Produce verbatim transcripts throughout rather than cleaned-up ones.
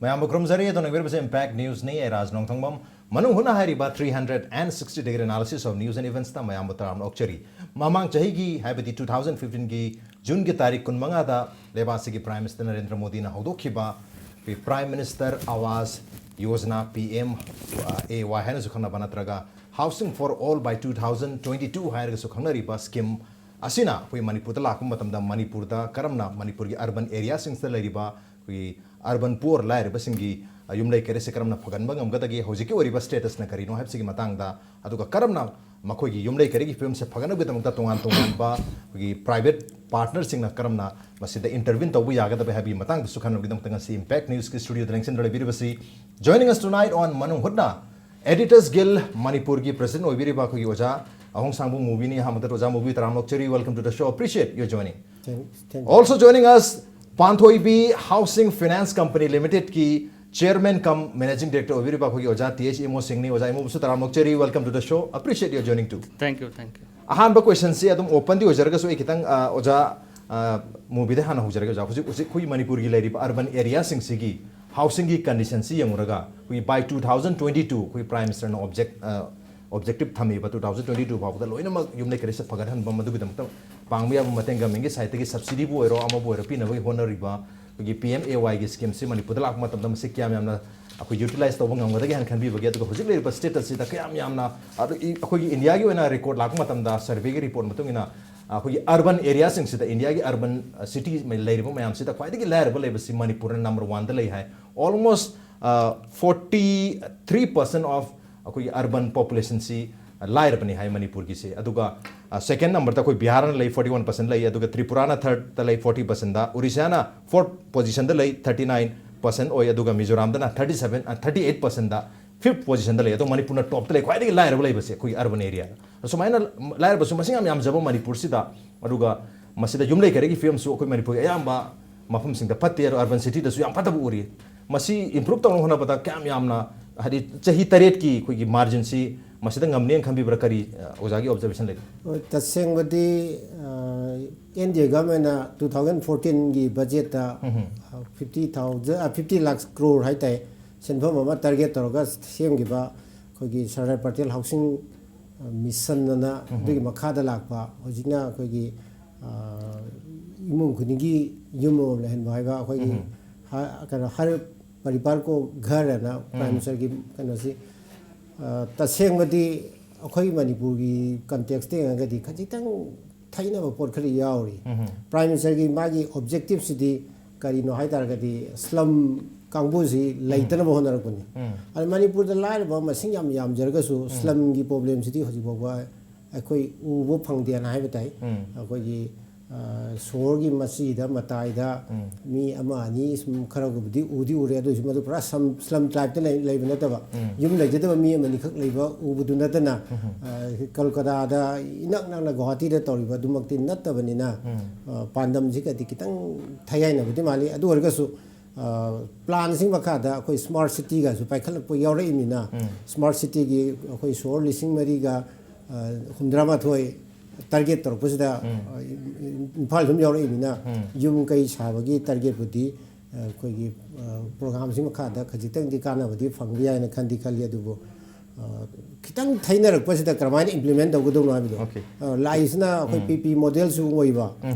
ꯃꯌꯥꯝꯕꯨ ꯈꯨꯔꯨꯝꯖꯔꯤ꯫ ꯑꯗꯣꯝꯅ ꯌꯦꯡꯕꯤꯔꯤꯕꯁꯤ Impact Newsꯅꯤ꯫ ꯑꯩ ꯔꯥꯖ ꯅꯣꯡꯊꯣꯡꯕꯝ꯫ ꯃꯅꯨꯡ ꯍꯨꯠꯅ ꯍꯥꯏꯔꯤꯕ three hundred and sixty degree analysis of news and eventsꯇ ꯃꯌꯥꯝꯕꯨ ꯇꯔꯥꯝꯅ ꯑꯣꯛꯆꯔꯤ꯫ ꯃꯃꯥꯡ ꯆꯍꯤꯒꯤ, ꯍꯥꯏꯕꯗꯤ two thousand fifteenꯒꯤ Juneꯒꯤ ꯇꯥꯔꯤꯛ ꯀꯨꯟꯃꯉꯥꯗ ꯂꯩꯕꯥꯛ ꯑꯁꯤꯒꯤ Prime Minister ꯅꯔꯦꯟꯗ꯭ꯔ ꯃꯣꯗꯤꯅ ꯍꯧꯗꯣꯛꯈꯤꯕ ꯑꯩꯈꯣꯏ Prime Minister Awas Yojana, P M A Y ꯍꯥꯏꯅꯁꯨ ꯈꯪꯅꯕ, ꯅꯠꯇ꯭ꯔꯒ Housing for All by two thousand twenty-two ꯍꯥꯏꯔꯒꯁꯨ ꯈꯪꯅꯔꯤꯕ scheme ꯑꯁꯤꯅ ꯑꯩꯈꯣꯏ ꯃꯅꯤꯄꯨꯔꯗ ꯂꯥꯛꯄ ꯃꯇꯝꯗ ꯃꯅꯤꯄꯨꯔꯗ ꯀꯔꯝꯅ ꯃꯅꯤꯄꯨꯔꯒꯤ urban areaꯁꯤꯡꯁꯤꯗ ꯂꯩꯔꯤꯕ ꯑꯩꯈꯣꯏꯒꯤ urban poor, ꯂꯥꯏꯔꯕꯁꯤꯡꯒꯤ, ꯑ, ꯌꯨꯝꯂꯩ ꯀꯩꯔꯩꯁꯦ ꯀꯔꯝꯅ ꯐꯒꯠꯍꯟꯕ ꯉꯝꯒꯗꯒꯦ, ꯍꯧꯖꯤꯛꯀꯤ ꯑꯣꯏꯔꯤꯕ statusꯅ ꯀꯔꯤꯅꯣ ꯍꯥꯏꯕꯁꯤꯒꯤ ꯃꯇꯥꯡꯗ, ꯑꯗꯨꯒ ꯀꯔꯝꯅ ꯃꯈꯣꯏꯒꯤ ꯌꯨꯝꯂꯩ ꯀꯩꯔꯩꯒꯤ ꯐꯤꯕꯝꯁꯦ ꯐꯒꯠꯅꯕꯒꯤꯗꯃꯛꯇ ꯇꯣꯉꯥꯟ ꯇꯣꯉꯥꯟꯕ ꯑꯩꯈꯣꯏꯒꯤ private partnerꯁꯤꯡꯅ ꯀꯔꯝꯅ ꯃꯁꯤꯗ intervene ꯇꯧꯕ ꯌꯥꯒꯗꯕ ꯍꯥꯏꯕꯒꯤ ꯃꯇꯥꯡꯗꯁꯨ ꯈꯟꯅꯕꯒꯤꯗꯃꯛꯇ ꯉꯁꯤ Impact Newsꯀꯤ studioꯗ ꯂꯦꯡꯁꯤꯟꯗꯨꯅ ꯂꯩꯕꯤꯔꯤꯕꯁꯤ, joining us tonight on ꯃꯅꯨꯡ ꯍꯨꯠꯅ, Editors Guild ꯃꯅꯤꯄꯨꯔꯒꯤ president ꯑꯣꯏꯕꯤꯔꯤꯕ ꯑꯩꯈꯣꯏꯒꯤ ꯑꯣꯖꯥ ꯑꯍꯣꯡꯁꯥꯡꯕꯨ ꯃꯨꯕꯤꯅꯤ꯫ ꯑꯍꯥꯟꯕꯗ ꯑꯣꯖꯥ ꯃꯨꯕꯤ ꯇꯔꯥꯝꯅ ꯑꯣꯛꯆꯔꯤ, welcome to the show, appreciate your joining. Thank, thank you. Also joining us, Panthoibi Housing Finance Company Limitedꯀꯤ chairman cum managing director ꯑꯣꯏꯕꯤꯔꯤꯕ ꯑꯩꯈꯣꯏꯒꯤ ꯑꯣꯖꯥ T H Imo Singhꯅꯤ꯫ ꯑꯣꯖꯥ ꯏꯃꯣꯕꯨꯁꯨ ꯇꯔꯥꯝꯅ ꯑꯣꯛꯆꯔꯤ, welcome to the show, appreciate your joining too. Thank you, thank you. ꯑꯍꯥꯟꯕ questionꯁꯤ ꯑꯗꯨꯝ openꯗꯤ ꯑꯣꯏꯖꯔꯒꯁꯨ ꯑꯩ ꯈꯤꯇꯪ, ꯑ, ꯑꯣꯖꯥ, ꯑ, ꯃꯨꯕꯤꯗ ꯍꯥꯟꯅ ꯍꯧꯖꯔꯒꯦ꯫ ꯑꯣꯖꯥ, ꯍꯧꯖꯤꯛ, ꯍꯧꯖꯤꯛ ꯑꯩꯈꯣꯏ ꯃꯅꯤꯄꯨꯔꯒꯤ ꯂꯩꯔꯤꯕ urban areaꯁꯤꯡꯁꯤꯒꯤ housingꯒꯤ conditionꯁꯤ ꯌꯦꯡꯉꯨꯔꯒ, ꯑꯩꯈꯣꯏꯒꯤ by two thousand twenty two ꯑꯩꯈꯣꯏ Prime Ministerꯅ object, ꯑ, objective ꯊꯝꯃꯤꯕ two thousand twenty two ꯐꯥꯎꯕꯗ ꯂꯣꯏꯅꯃꯛ ꯌꯨꯝꯂꯩ ꯀꯩꯔꯩꯁꯦ ꯐꯒꯠꯍꯟꯕ, ꯃꯗꯨꯒꯤꯗꯃꯛꯇ ꯄꯥꯡꯕ ꯌꯥꯕ ꯃꯇꯦꯡ governmentꯀꯤ sideꯇꯒꯤ subsidyꯕꯨ ꯑꯣꯏꯔꯣ ꯑꯃꯕꯨ ꯑꯣꯏꯔꯣ ꯄꯤꯅꯕꯒꯤ ꯍꯣꯠꯅꯔꯤꯕ ꯑꯩꯈꯣꯏꯒꯤ P M A Yꯒꯤ schemeꯁꯤ ꯃꯅꯤꯄꯨꯔꯗ ꯂꯥꯛꯄ ꯃꯇꯝꯗ ꯃꯁꯤ ꯀꯌꯥꯝ ꯌꯥꯝꯅ ꯑꯩꯈꯣꯏ utilize ꯇꯧꯕ ꯉꯝꯒꯗꯒꯦ ꯍꯥꯏꯅ ꯈꯟꯕꯤꯕꯒꯦ? ꯑꯗꯨꯒ ꯍꯧꯖꯤꯛ ꯂꯩꯔꯤꯕ statusꯁꯤꯗ ꯀꯌꯥꯝ ꯌꯥꯝꯅ, ꯑꯗꯨ ꯏ-, ꯑꯩꯈꯣꯏꯒꯤ Indiaꯒꯤ ꯑꯣꯏꯅ record ꯂꯥꯛꯄ ꯃꯇꯝꯗ surveyꯒꯤ report ꯃꯇꯨꯡ ꯏꯟꯅ ꯑꯩꯈꯣꯏꯒꯤ urban areaꯁꯤꯡꯁꯤꯗ, Indiaꯒꯤ urban, ꯑ, city ꯂꯩꯔꯤꯕ ꯃꯌꯥꯝꯁꯤꯗ ꯈ꯭ꯋꯥꯏꯗꯒꯤ ꯂꯥꯏꯔꯕ ꯂꯩꯕꯁꯤ ꯃꯅꯤꯄꯨꯔꯅ number oneꯗ ꯂꯩ ꯍꯥꯏ꯫ Almost, ꯑ, forty three percent of ꯑꯩꯈꯣꯏꯒꯤ urban populationꯁꯤ ꯂꯥꯏꯔꯕꯅꯤ ꯍꯥꯏ ꯃꯅꯤꯄꯨꯔꯒꯤꯁꯦ꯫ ꯑꯗꯨꯒ, ꯑ, second numberꯗ ꯑꯩꯈꯣꯏ ꯕꯤꯍꯥꯔꯅ ꯂꯩ, forty one percent ꯂꯩ, ꯑꯗꯨꯒ ꯇ꯭ꯔꯤꯄꯨꯔꯥꯅ thirdꯇ ꯂꯩ, forty percentꯗ, ꯎꯔꯤꯁꯥꯅ fourth positionꯗ ꯂꯩ, thirty nine percent ꯑꯣꯏ, ꯑꯗꯨꯒ ꯃꯤꯖꯣꯔꯥꯝꯗꯅ thirty seven, ꯑ, thirty eight percentꯗ fifth positionꯗ ꯂꯩ꯫ ꯑꯗꯣ ꯃꯅꯤꯄꯨꯔꯅ topꯇ ꯂꯩ, ꯈ꯭ꯋꯥꯏꯗꯒꯤ ꯂꯥꯏꯔꯕ ꯂꯩꯕꯁꯦ ꯑꯩꯈꯣꯏꯒꯤ urban area꯫ ꯑꯁꯨꯃꯥꯏꯅ ꯂꯥꯏꯔꯕꯁꯨ ꯃꯁꯤꯡ ꯌꯥꯝ ꯌꯥꯝꯖꯕ ꯃꯅꯤꯄꯨꯔꯁꯤꯗ, ꯑꯗꯨꯒ ꯃꯁꯤꯗ ꯌꯨꯝꯂꯩ ꯀꯩꯔꯩꯒꯤ ꯐꯤꯕꯝꯁꯨ ꯑꯩꯈꯣꯏ ꯃꯅꯤꯄꯨꯔꯒꯤ ꯑꯌꯥꯝꯕ ꯃꯐꯝꯁꯤꯡꯗ ꯐꯠꯇꯦ, ꯑꯗꯣ urban cityꯗꯁꯨ ꯌꯥꯝ ꯐꯠꯇꯕ ꯎꯔꯤ꯫ ꯃꯁꯤ improve ꯇꯧꯅꯕ ꯍꯣꯠꯅꯕꯗ ꯀꯌꯥꯝ ꯌꯥꯝꯅ, ꯍꯥꯏꯗꯤ ꯆꯍꯤ ꯇꯔꯦꯠꯀꯤ ꯑꯩꯈꯣꯏꯒꯤ marginꯁꯤ ꯃꯁꯤꯗ ꯉꯝꯅꯦꯅ ꯈꯟꯕꯤꯕ꯭ꯔꯥ? ꯀꯔꯤ, ꯑ, ꯑꯣꯖꯥꯒꯤ observation ꯂꯩ? ꯍꯣꯏ, ꯇꯁꯦꯡꯕꯗꯤ, ꯑ, N D A governmentꯅ two thousand fourteenꯒꯤ budgetꯇ, ꯑ, ꯐꯤꯐꯇꯤ ꯊꯥꯎꯖꯟ ꯐꯤꯐꯇꯤ ꯂꯥꯛ ꯀ꯭ꯔꯣꯔ ꯍꯥꯏꯇꯥꯔꯦ, ꯁꯦꯟꯐꯝ ꯑꯃ ꯇꯥꯔꯒꯦꯠ ꯇꯧꯔꯒ ꯁꯦꯝꯈꯤꯕ ꯑꯩꯈꯣꯏꯒꯤ ꯁꯔꯗꯥꯔ ꯄꯇꯦꯜ ꯍꯥꯎꯁꯤꯡ ꯃꯤꯁꯟ ꯑꯅ ꯑꯗꯨꯒꯤ ꯃꯈꯥꯗ ꯂꯥꯛꯄ, ꯍꯧꯖꯤꯛꯅ ꯑꯩꯈꯣꯏꯒꯤ ꯏꯃꯨꯡ ꯈꯨꯗꯤꯡꯒꯤ ꯌꯨꯝ ꯑꯃꯃꯝ ꯂꯩꯍꯟꯕ ꯍꯥꯏꯕ ꯑꯩꯈꯣꯏꯒꯤ ꯀꯩꯅꯣ ꯍꯔ ꯄꯔꯤꯕꯥꯔ ꯀꯣ ꯘꯔ ꯑꯅ ꯄ꯭ꯔꯥꯏꯝ ꯃꯤꯅꯤꯁꯇꯔꯒꯤ ꯀꯩꯅꯣꯁꯤ ꯇꯁꯦꯡꯕꯗꯤ ꯑꯩꯈꯣꯏ ꯃꯅꯤꯄꯨꯔꯒꯤ ꯀꯟꯇꯦꯛꯁꯇ ꯌꯦꯡꯉꯒꯗꯤ ꯈꯖꯤꯛꯇꯪ ꯊꯩꯅꯕ ꯄꯣꯠ ꯈꯔ ꯌꯥꯎꯔꯤ꯫ ꯄ꯭ꯔꯥꯏꯝ ꯃꯤꯅꯤꯁꯇꯔꯒꯤ ꯃꯥꯒꯤ ꯑꯣꯕꯖꯦꯛꯇꯤꯞꯁꯤꯗꯤ ꯀꯔꯤꯅꯣ ꯍꯥꯏ ꯇꯥꯔꯒꯗꯤ ꯁ꯭ꯂꯝ ꯀꯥꯡꯕꯨꯁꯤ ꯂꯩꯇꯅꯕ ꯍꯣꯠꯅꯔꯛꯄꯅꯤ꯫ ꯑꯗ ꯃꯅꯤꯄꯨꯔꯗ ꯂꯥꯏꯔꯕ ꯃꯁꯤꯡ ꯌꯥꯝ ꯌꯥꯝꯖꯔꯒꯁꯨ ꯁ꯭ꯂꯝꯒꯤ ꯄ꯭ꯔꯣꯕ꯭ꯂꯦꯝꯁꯤꯗꯤ ꯍꯧꯖꯤꯛ ꯐꯥꯎꯕ ꯑꯩꯈꯣꯏ ꯎꯕ ꯐꯪꯗꯦꯅ ꯍꯥꯏꯕ ꯇꯥꯏ꯫ ꯑꯩꯈꯣꯏꯒꯤ ꯁꯣꯍꯣꯔꯒꯤ ꯃꯆꯤꯗ ꯃꯇꯥꯏꯗ ꯃꯤ ꯑꯃ ꯑꯅꯤ ꯁꯨꯝ ꯈꯔꯕꯨꯗꯤ ꯎꯗꯤ ꯎꯔꯦ, ꯑꯗꯨ ꯑꯣꯏꯔꯁꯨ ꯃꯗꯨ ꯄꯨꯔꯥ ꯁ꯭ꯂꯝ ꯁ꯭ꯂꯝ ꯇꯥꯏꯞꯇ ꯂꯩ ꯂꯩꯕ ꯅꯠꯇꯕ, ꯌꯨꯝ ꯂꯩꯖꯗꯕ ꯃꯤ ꯑꯃꯅꯤꯈꯛ ꯂꯩꯕ ꯎꯕꯗꯨ ꯅꯠꯇꯅ, ꯀꯜꯀꯇꯥꯗ ꯏꯅꯛ ꯅꯛꯅ ꯒꯨꯋꯥꯍꯥꯇꯤꯗ ꯇꯧꯔꯤꯕ ꯑꯗꯨꯃꯛꯇꯤ ꯅꯠꯇꯕꯅꯤꯅ, ꯄꯥꯟꯗꯝꯁꯤꯒꯗꯤ ꯈꯤꯇꯪ ꯊꯩꯒꯥꯏꯅꯕꯗꯤ ꯃꯥꯜꯂꯤ꯫ ꯑꯗꯨ ꯑꯣꯏꯔꯒꯁꯨ ꯄ꯭ꯂꯥꯟꯁꯤꯡ ꯃꯈꯥꯗ ꯑꯩꯈꯣꯏ ꯁ꯭ꯃꯥꯔꯠ ꯁꯤꯇꯤꯒꯁꯨ ꯄꯥꯏꯈꯠꯂꯛꯄ ꯌꯥꯎꯔꯛꯏꯕꯅꯤꯅ, ꯁ꯭ꯃꯥꯔꯠ ꯁꯤꯇꯤꯒꯤ ꯑꯩꯈꯣꯏ ꯁꯣꯍꯣꯔ ꯂꯤꯁꯤꯡ ꯃꯔꯤꯒ ꯍꯨꯝꯗ꯭ꯔꯥ ꯃꯥꯊꯣꯏ ꯇꯥꯔꯒꯦꯠ ꯇꯧꯔꯛꯄꯁꯤꯗ ꯏꯝꯐꯥꯜ ꯁꯨꯝ ꯌꯥꯎꯔꯛꯏꯕꯅꯤꯅ, ꯌꯨꯝ ꯀꯩ ꯁꯥꯕꯒꯤ ꯇꯥꯔꯒꯦꯠꯄꯨꯗꯤ ꯑꯩꯈꯣꯏꯒꯤ ꯄ꯭ꯔꯣꯒ꯭ꯔꯥꯝꯁꯤ ꯃꯈꯥꯗ ꯈꯖꯤꯛꯇꯪꯗꯤ ꯀꯥꯟꯅꯕꯗꯤ ꯐꯪꯕ ꯌꯥꯏꯅ ꯈꯟꯗꯤ ꯈꯜꯂꯤ꯫ ꯑꯗꯨꯕꯨ ꯈꯤꯇꯪ ꯊꯩꯅꯔꯛꯄꯁꯤꯗ ꯀꯔꯝꯍꯥꯏꯅ ꯏꯝꯄ꯭ꯂꯤꯃꯦꯟ ꯇꯧꯒꯗꯧꯅꯣ ꯍꯥꯏꯕꯗꯣ, ꯂꯥꯛꯏꯁꯤꯅ ꯑꯩꯈꯣꯏ ꯄꯤ ꯄꯤ ꯃꯣꯗꯦꯜꯁꯨ ꯑꯣꯏꯕ,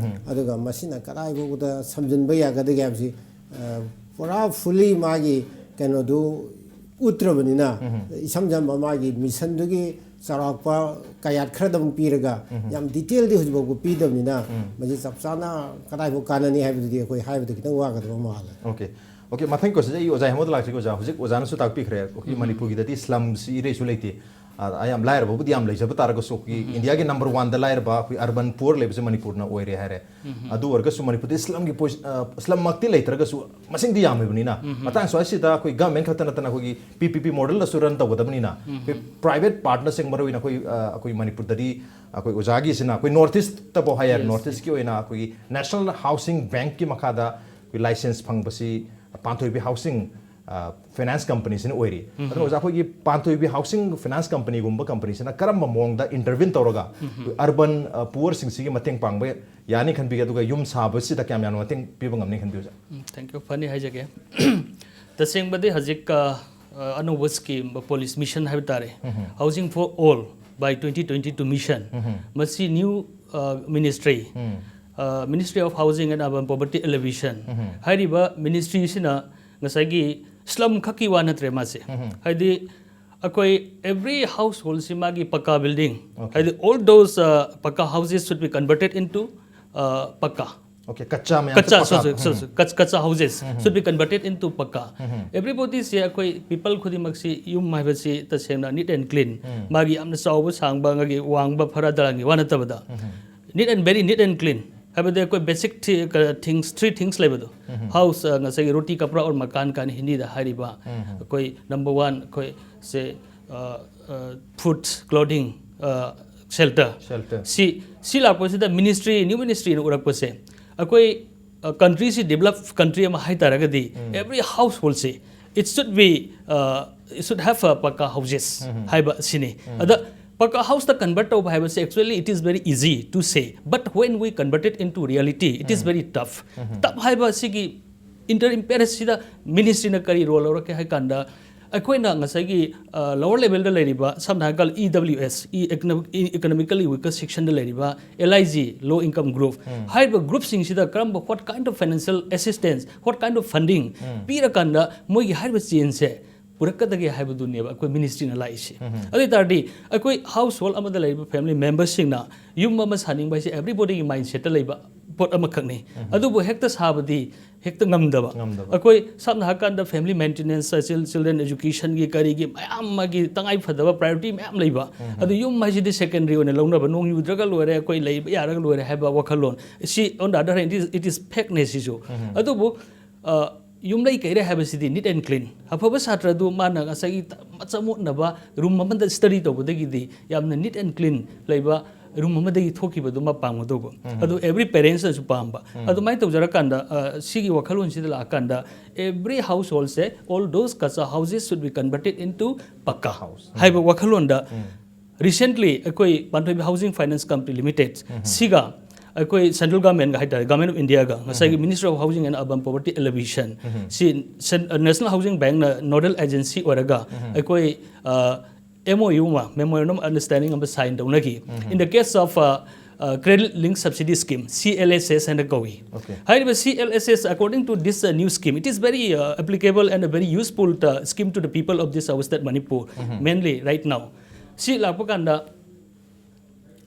ꯑꯗꯨꯒ ꯃꯁꯤꯅ ꯀꯗꯥꯏ ꯐꯥꯎꯕꯗ ꯁꯝꯖꯤꯟꯕ ꯌꯥꯒꯗꯒꯦ ꯍꯥꯏꯕꯁꯤ ꯄꯨꯔꯥ ꯐꯨꯜꯂꯤ ꯃꯥꯒꯤ ꯀꯩꯅꯣꯗꯨ ꯎꯠꯇ꯭ꯔꯕꯅꯤꯅ, ꯏꯁꯝ ꯁꯝꯕ ꯃꯥꯒꯤ ꯃꯤꯁꯟꯗꯨꯒꯤ ꯆꯥꯎꯔꯥꯛꯄ ꯀꯌꯥꯠ ꯈꯔꯗꯪ ꯄꯤꯔꯒ, ꯌꯥꯝ ꯗꯤꯇꯦꯜꯗꯤ ꯍꯧꯖꯤꯛ ꯐꯥꯎꯕ ꯄꯤꯗꯕꯅꯤꯅ, ꯃꯁꯤ ꯆꯞ ꯆꯥꯅ ꯀꯗꯥꯏꯐꯥꯎ ꯀꯥꯟꯅꯅꯤ ꯍꯥꯏꯕꯗꯨꯗꯤ ꯑꯩꯈꯣꯏ ꯍꯥꯏꯕꯗ ꯈꯤꯇꯪ ꯋꯥꯒꯗꯕ ꯃꯥꯜꯂꯦ꯫ ꯑꯣꯀꯦ꯫ ꯑꯣꯀꯦ, ꯃꯊꯪ ꯀꯣꯏꯁꯟꯁꯦ ꯑꯩ ꯑꯣꯖꯥ ꯍꯦꯃꯣꯗ ꯂꯥꯛꯆꯒꯦ꯫ ꯑꯣꯖꯥ, ꯍꯧꯖꯤꯛ ꯑꯣꯖꯥꯅꯁꯨ ꯇꯥꯛꯄꯤꯈ꯭ꯔꯦ, ꯑꯩꯈꯣꯏꯒꯤ ꯃꯅꯤꯄꯨꯔꯒꯤꯗꯗꯤ ꯁ꯭ꯂꯝꯁꯤ ꯏꯔꯩꯁꯨ ꯂꯩꯇꯦ꯫ ꯑ, ꯌꯥꯝ ꯂꯥꯏꯔꯕꯕꯨꯗꯤ ꯌꯥꯝ ꯂꯩꯖꯕ ꯇꯥꯔꯒꯁꯨ, ꯑꯩꯈꯣꯏꯒꯤ ꯏꯟꯗꯤꯌꯥꯒꯤ ꯅꯝꯕꯔ ꯋꯥꯟꯗ ꯂꯥꯏꯔꯕ ꯑꯩꯈꯣꯏ ꯑꯔꯕꯟ ꯄꯨꯋꯔ ꯂꯩꯕꯁꯦ ꯃꯅꯤꯄꯨꯔꯅ ꯑꯣꯏꯔꯦ ꯍꯥꯏꯔꯦ꯫ ꯑꯗꯨ ꯑꯣꯏꯔꯒꯁꯨ ꯃꯅꯤꯄꯨꯔꯗꯤ ꯁ꯭ꯂꯝꯒꯤ ꯄꯣꯏ-, ꯑ, ꯁ꯭ꯂꯝꯃꯛꯇꯤ ꯂꯩꯇ꯭ꯔꯒꯁꯨ ꯃꯁꯤꯡꯗꯤ ꯌꯥꯝꯃꯤꯕꯅꯤꯅ, ꯃꯇꯥꯡ ꯁ꯭ꯋꯥꯏꯁꯤꯗ ꯑꯩꯈꯣꯏ ꯒꯚꯔꯟꯃꯦꯟ ꯈꯛꯇ ꯅꯠꯇꯅ ꯑꯩꯈꯣꯏꯒꯤ ꯄꯤ ꯄꯤ ꯄꯤ ꯃꯣꯗꯦꯜꯗꯁꯨ ꯔꯟ ꯇꯧꯒꯗꯕꯅꯤꯅ, ꯑꯩꯈꯣꯏ ꯄ꯭ꯔꯥꯏꯚꯦꯠ ꯄꯥꯔꯠꯅꯔꯁꯤꯡ, ꯃꯔꯨꯑꯣꯏꯅ ꯑꯩꯈꯣꯏ, ꯑ, ꯑꯩꯈꯣꯏ ꯃꯅꯤꯄꯨꯔꯗꯗꯤ ꯑꯩꯈꯣꯏ ꯑꯣꯖꯥꯒꯤꯁꯤꯅ ꯑꯩꯈꯣꯏ ꯅꯣꯔꯠ ꯏꯁꯇꯕꯨ ꯍꯥꯏ ꯌꯥꯔꯦ, ꯅꯣꯔꯠ ꯏꯁꯀꯤ ꯑꯣꯏꯅ ꯑꯩꯈꯣꯏꯒꯤ ꯅꯦꯁꯅꯦꯜ ꯍꯥꯎꯁꯤꯡ ꯕꯦꯡꯛꯀꯤ ꯃꯈꯥꯗ ꯑꯩꯈꯣꯏ ꯂꯥꯏꯁꯦꯟꯁ ꯐꯪꯕꯁꯤ ꯄꯥꯟꯊꯣꯏꯕꯤ ꯍꯥꯎꯁꯤꯡ ꯐꯥꯏꯅꯥꯟꯁ ꯀꯝꯄꯅꯤꯁꯤꯅ ꯑꯣꯏꯔꯤ꯫ ꯑꯗꯨꯅ ꯑꯣꯖꯥ, ꯑꯩꯈꯣꯏꯒꯤ ꯄꯥꯟꯊꯣꯏꯕꯤ ꯍꯥꯎꯁꯤꯡ ꯐꯥꯏꯅꯥꯟꯁ ꯀꯝꯄꯅꯤꯒꯨꯝꯕ ꯀꯝꯄꯅꯤꯁꯤꯅ ꯀꯔꯝꯕ ꯃꯑꯣꯡꯗ ꯏꯟꯇꯔꯚꯤꯟ ꯇꯧꯔꯒ ꯑꯔꯕꯟ ꯄꯨꯋꯔꯁꯤꯡꯁꯤꯒꯤ ꯃꯇꯦꯡ ꯄꯥꯡꯕ ꯌꯥꯅꯤ ꯈꯟꯕꯤꯒꯦ? ꯑꯗꯨꯒ ꯌꯨꯝ ꯁꯥꯕꯁꯤꯗ ꯀꯌꯥꯝ ꯌꯥꯝꯅ ꯃꯇꯦꯡ ꯄꯤꯕ ꯉꯝꯅꯤ ꯈꯟꯕꯤ, ꯑꯣꯖꯥ? ꯎꯝ, thank you꯫ ꯐꯅꯤ ꯍꯥꯏꯖꯒꯦ꯫ ꯇꯁꯦꯡꯕꯗꯤ ꯍꯧꯖꯤꯛ, ꯑ, ꯑ, ꯑꯅꯧꯕ ꯁ꯭ꯀꯤꯝ, ꯄꯣꯂꯤꯁꯤ, ꯃꯤꯁꯟ ꯍꯥꯏꯕ ꯇꯥꯔꯦ, Housing for All by twenty twenty-two mission, ꯃꯁꯤ ꯅ꯭ꯌꯨ, ꯑ, ꯃꯤꯅꯤꯁꯇ꯭ꯔꯤ, ꯑ, Ministry of Housing and Urban Poverty Alleviation ꯍꯥꯏꯔꯤꯕ ꯃꯤꯅꯤꯁꯇ꯭ꯔꯤꯁꯤꯅ ꯉꯁꯥꯏꯒꯤ ꯁ꯭ꯂꯝ ꯈꯛꯀꯤ ꯋꯥ ꯅꯠꯇ꯭ꯔꯦ ꯃꯥꯁꯦ꯫ ꯍꯥꯏꯗꯤ ꯑꯩꯈꯣꯏ every household ꯁꯤ ꯃꯥꯒꯤ ꯄꯀꯥ building, Okay. ꯍꯥꯏꯗꯤ all those, ꯑ, ꯄꯀꯥ houses should be converted into, ꯑ, ꯄꯀꯥ꯫ Okay, ꯀꯆꯥ ꯃꯌꯥꯝ ꯀꯆꯥ, ꯄꯀꯥ꯫ sorry, sorry, sorry, Kutch-, ꯀꯆꯥ houses should be converted into ꯄꯀꯥ꯫ Everybody ꯁꯦ, ꯑꯩꯈꯣꯏ people ꯈꯨꯗꯤꯡꯃꯛꯁꯤ ꯌꯨꯝ ꯍꯥꯏꯕꯁꯤ ꯇꯁꯦꯡꯅ neat and clean, ꯃꯥꯒꯤ ꯌꯥꯝꯅ ꯆꯥꯎꯕ ꯁꯥꯡꯕ, ꯃꯥꯒꯤ ꯋꯥꯡꯕ ꯐꯔꯥ ꯗꯔꯥꯡꯒꯤ ꯋꯥ ꯅꯠꯇꯕꯗ, neat and very neat and clean ꯍꯥꯏꯕꯗꯤ ꯑꯩꯈꯣꯏ basic thi-, ꯀ-, things, three things ꯂꯩꯕꯗꯣ꯫ House, ꯑ, ꯉꯁꯥꯏꯒꯤ roti kapda aur makan ꯀꯥꯏꯅ ꯍꯤꯟꯗꯤꯗ ꯍꯥꯏꯔꯤꯕ, ꯑꯩꯈꯣꯏ number one ꯑꯩꯈꯣꯏ ꯁꯦ, ꯑ, ꯑ, food, clothing, ꯑ, shelter꯫ Shelter꯫ ꯁꯤ, ꯁꯤ ꯂꯥꯛꯄꯁꯤꯗ ꯃꯤꯅꯤꯁꯇ꯭ꯔꯤ, ꯅ꯭ꯌꯨ ꯃꯤꯅꯤꯁꯇ꯭ꯔꯤꯅ ꯎꯔꯛꯄꯁꯦ, ꯑꯩꯈꯣꯏ, ꯑ, ꯀꯟꯇ꯭ꯔꯤꯁꯤ ꯗꯤꯕꯂꯞ ꯀꯟꯇ꯭ꯔꯤ ꯑꯃ ꯍꯥꯏ ꯇꯥꯔꯒꯗꯤ, every household ꯁꯤ, it should be, ꯑ, it should have a ꯄꯀꯥ houses ꯍꯥꯏꯕ ꯁꯤꯅꯤ꯫ ꯑꯗ ꯄꯀꯥ ꯍꯥꯎꯁꯇ convert ꯇꯧꯕ ꯍꯥꯏꯕꯁꯦ, actually it is very easy to say, but when we convert it into reality, it is very tough꯫ Tough ꯍꯥꯏꯕ ꯁꯤꯒꯤ interim period ꯁꯤꯗ ꯃꯤꯅꯤꯁꯇ꯭ꯔꯤꯅ ꯀꯔꯤ ꯔꯣꯜ ꯂꯧꯔꯛꯀꯦ ꯍꯥꯏ ꯀꯥꯟꯗ, ꯑꯩꯈꯣꯏꯅ ꯉꯁꯥꯏꯒꯤ, ꯑ, lower level ꯗ ꯂꯩꯔꯤꯕ, ꯁꯝꯅ ꯍꯥꯏꯔꯀꯥꯟꯗ E W S, E-, economic-, E-, economically weaker section ꯗ ꯂꯩꯔꯤꯕ L I G, low income group ꯍꯥꯏꯔꯤꯕ ꯒ꯭ꯔꯨꯞꯁꯤꯡꯁꯤꯗ ꯀꯔꯝꯕ, what kind of financial assistance, what kind of funding ꯄꯤꯔꯀꯥꯟꯗ ꯃꯣꯏꯒꯤ ꯍꯥꯏꯔꯤꯕ ꯆꯦꯟꯖꯁꯦ ꯄꯨꯔꯛꯀꯗꯒꯦ ꯍꯥꯏꯕꯗꯨꯅꯦꯕ ꯑꯩꯈꯣꯏ ꯃꯤꯅꯤꯁꯇ꯭ꯔꯤꯅ ꯂꯥꯛꯏꯁꯦ꯫ ꯑꯗꯨ ꯑꯣꯏ ꯇꯥꯔꯗꯤ ꯑꯩꯈꯣꯏ household ꯑꯃꯗ ꯂꯩꯔꯤꯕ family member ꯁꯤꯡꯅ ꯌꯨꯝ ꯑꯃ ꯁꯥꯅꯤꯡꯕ ꯍꯥꯏꯁꯦ everybody ꯒꯤ mindset ꯇ ꯂꯩꯕ ꯄꯣꯠ ꯑꯃꯈꯛꯅꯤ꯫ ꯑꯗꯨꯕꯨ ꯍꯦꯛꯇ ꯁꯥꯕꯗꯤ ꯍꯦꯛꯇ ꯉꯝꯗꯕ꯫ ꯉꯝꯗꯕ꯫ ꯑꯩꯈꯣꯏ ꯁꯝꯅ ꯍꯥꯏꯔꯀꯥꯟꯗ family maintenance, chil-, children education ꯒꯤ ꯀꯔꯤꯒꯤ ꯃꯌꯥꯝ ꯃꯥꯒꯤ ꯇꯉꯥꯏ ꯐꯗꯕ priority ꯃꯌꯥꯝ ꯂꯩꯕ꯫ ꯑꯗꯨ ꯌꯨꯝ ꯍꯥꯏꯁꯤꯗꯤ secondary ꯑꯣꯏꯅ ꯂꯧꯅꯕ, ꯅꯣꯡ ꯌꯨꯗ꯭ꯔꯒ ꯂꯣꯏꯔꯦ, ꯑꯩꯈꯣꯏ ꯂꯩꯕ ꯌꯥꯔꯒ ꯂꯣꯏꯔꯦ ꯍꯥꯏꯕ ꯋꯥꯈꯜꯂꯣꯟ꯫ ꯁꯤ on the other hand, it is, it is fact ꯅꯦ ꯁꯤꯁꯨ꯫ ꯑꯗꯨꯕꯨ, ꯑ, ꯌꯨꯝꯂꯩ ꯀꯩꯔꯩ ꯍꯥꯏꯕꯁꯤꯗꯤ neat and clean꯫ ꯑꯐꯕ ꯁꯥꯇ꯭ꯔꯗꯨ ꯃꯥꯅ ꯉꯁꯥꯏꯒꯤ ꯆꯃꯣꯠꯅꯕ room ꯑꯃꯗ study ꯇꯧꯕꯗꯒꯤꯗꯤ ꯌꯥꯝꯅ neat and clean ꯂꯩꯕ, ꯔꯨꯝ ꯑꯃꯗꯒꯤ ꯊꯣꯛꯈꯤꯕꯗꯨꯃ ꯄꯥꯝꯒꯗꯧꯕ꯫ ꯑꯗꯨ every parentsꯅꯁꯨ ꯄꯥꯝꯕ꯫ ꯑꯗꯨꯃꯥꯏꯅ ꯇꯧꯖꯔꯀꯥꯟꯗ ꯑ, ꯁꯤꯒꯤ ꯋꯥꯈꯜꯂꯣꯟꯁꯤꯗ ꯂꯥꯛꯑꯀꯥꯟꯗ every householdꯁꯦ, all those kacha houses should be converted into pakka house ꯍꯥꯏꯕ ꯋꯥꯈꯜꯂꯣꯟꯗ recently ꯑꯩꯈꯣꯏ ꯄꯥꯟꯊꯣꯏꯕꯤ Housing Finance Company Limited ꯁꯤꯒ ꯑꯩꯈꯣꯏ central governmentꯒ ꯍꯥꯏꯇꯥꯔꯦ, Government of Indiaꯒ ꯉꯁꯥꯏꯒꯤ Ministry of Housing and Urban Poverty Alleviation ꯁꯤ National Housing Bankꯅ nodal agency ꯑꯣꯏꯔꯒ ꯑꯩꯈꯣꯏ ꯑ, M O U ꯑꯃ, Memorandum of Understanding ꯑꯃ sign ꯇꯧꯅꯈꯤ꯫ In the case of uh, uh, Credit Linked Subsidy Scheme, C L S S ꯍꯥꯏꯅ ꯀꯧꯏ꯫ Okay. ꯍꯥꯏꯔꯤꯕ C L S S, according to this uh, new scheme, it is very uh, applicable and a very useful uh, scheme to the people of this our state Manipur, mainly right now. ꯁꯤ ꯂꯥꯛꯄ ꯀꯥꯟꯗ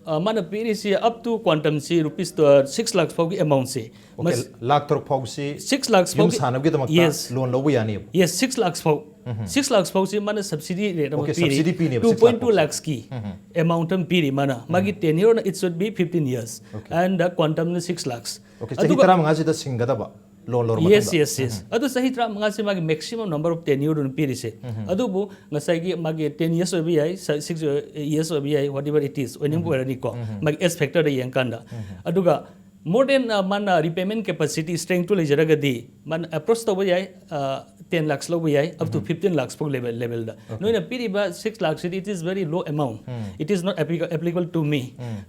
ꯑ, ꯃꯥꯅ ꯄꯤꯔꯤꯁꯤ up to quantumꯁꯤ rupees six lakhs ꯐꯥꯎꯒꯤ amountꯁꯤ Okay, ꯂꯥꯛ ꯇꯔꯨꯛ ꯐꯥꯎꯁꯤ six lakhs ꯌꯨꯝ ꯐꯥꯎꯒꯤ ꯁꯥꯟꯅꯕꯒꯤꯗꯃꯛꯇ Yes. Loan ꯂꯧꯕ ꯌꯥꯅꯤꯕ? Yes, six lakhs ꯐꯥꯎ six lakhs ꯐꯥꯎꯁꯤ ꯃꯥꯅ subsidy rate ꯑꯃ Okay, ꯄꯤꯔꯤ subsidy ꯄꯤꯅꯦꯕ, two six lakh point two ꯐꯥꯎꯁꯦ. lakhsꯀꯤ amount ꯑꯃ ꯄꯤꯔꯤ ꯃꯥꯅ ꯃꯥꯒꯤ tenureꯅ it should be fifteen years Okay. and quantumꯅ six lakhs. Okay, ꯆꯍꯤ ꯇꯔꯥꯃꯉꯥꯁꯤꯗ ꯁꯤꯡꯒꯗꯕ loan ꯂꯧꯔ Yes, ꯃꯇꯨꯡꯗ? Yes, yes. ꯑꯗꯨ ꯆꯍꯤ ꯇꯔꯥꯃꯉꯥꯁꯤ ꯃꯥꯒꯤ maximum number of tenureꯗꯨꯅ ꯄꯤꯔꯤꯁꯦ. ꯑꯗꯨꯕꯨ ꯉꯁꯥꯏꯒꯤ ꯃꯥꯒꯤ ten years ꯑꯣꯏꯕ ꯌꯥꯏ, six years ꯑꯣꯏꯕ ꯌꯥꯏ, whatever it is ꯑꯣꯏꯅꯤꯡꯕ ꯑꯣꯏꯔꯅꯤꯀꯣ, ꯃꯥꯒꯤ age factorꯗ ꯌꯦꯡꯀꯥꯟꯗ. ꯑꯗꯨꯒ more than uh, ꯃꯥꯅ repayment capacity strengthꯇꯨ ꯂꯩꯖꯔꯒꯗꯤ ꯃꯥꯅ approach ꯇꯧꯕ ꯌꯥꯏ, uh, ten lakhs ꯂꯧꯕ ꯌꯥꯏ, up to fifteen lakhs ꯐꯥꯎ level levelꯗ. ꯅꯣꯏꯅ ꯄꯤꯔꯤꯕ six lakhsꯁꯤꯗꯤ it is very low amount, it is not applica- applicable to me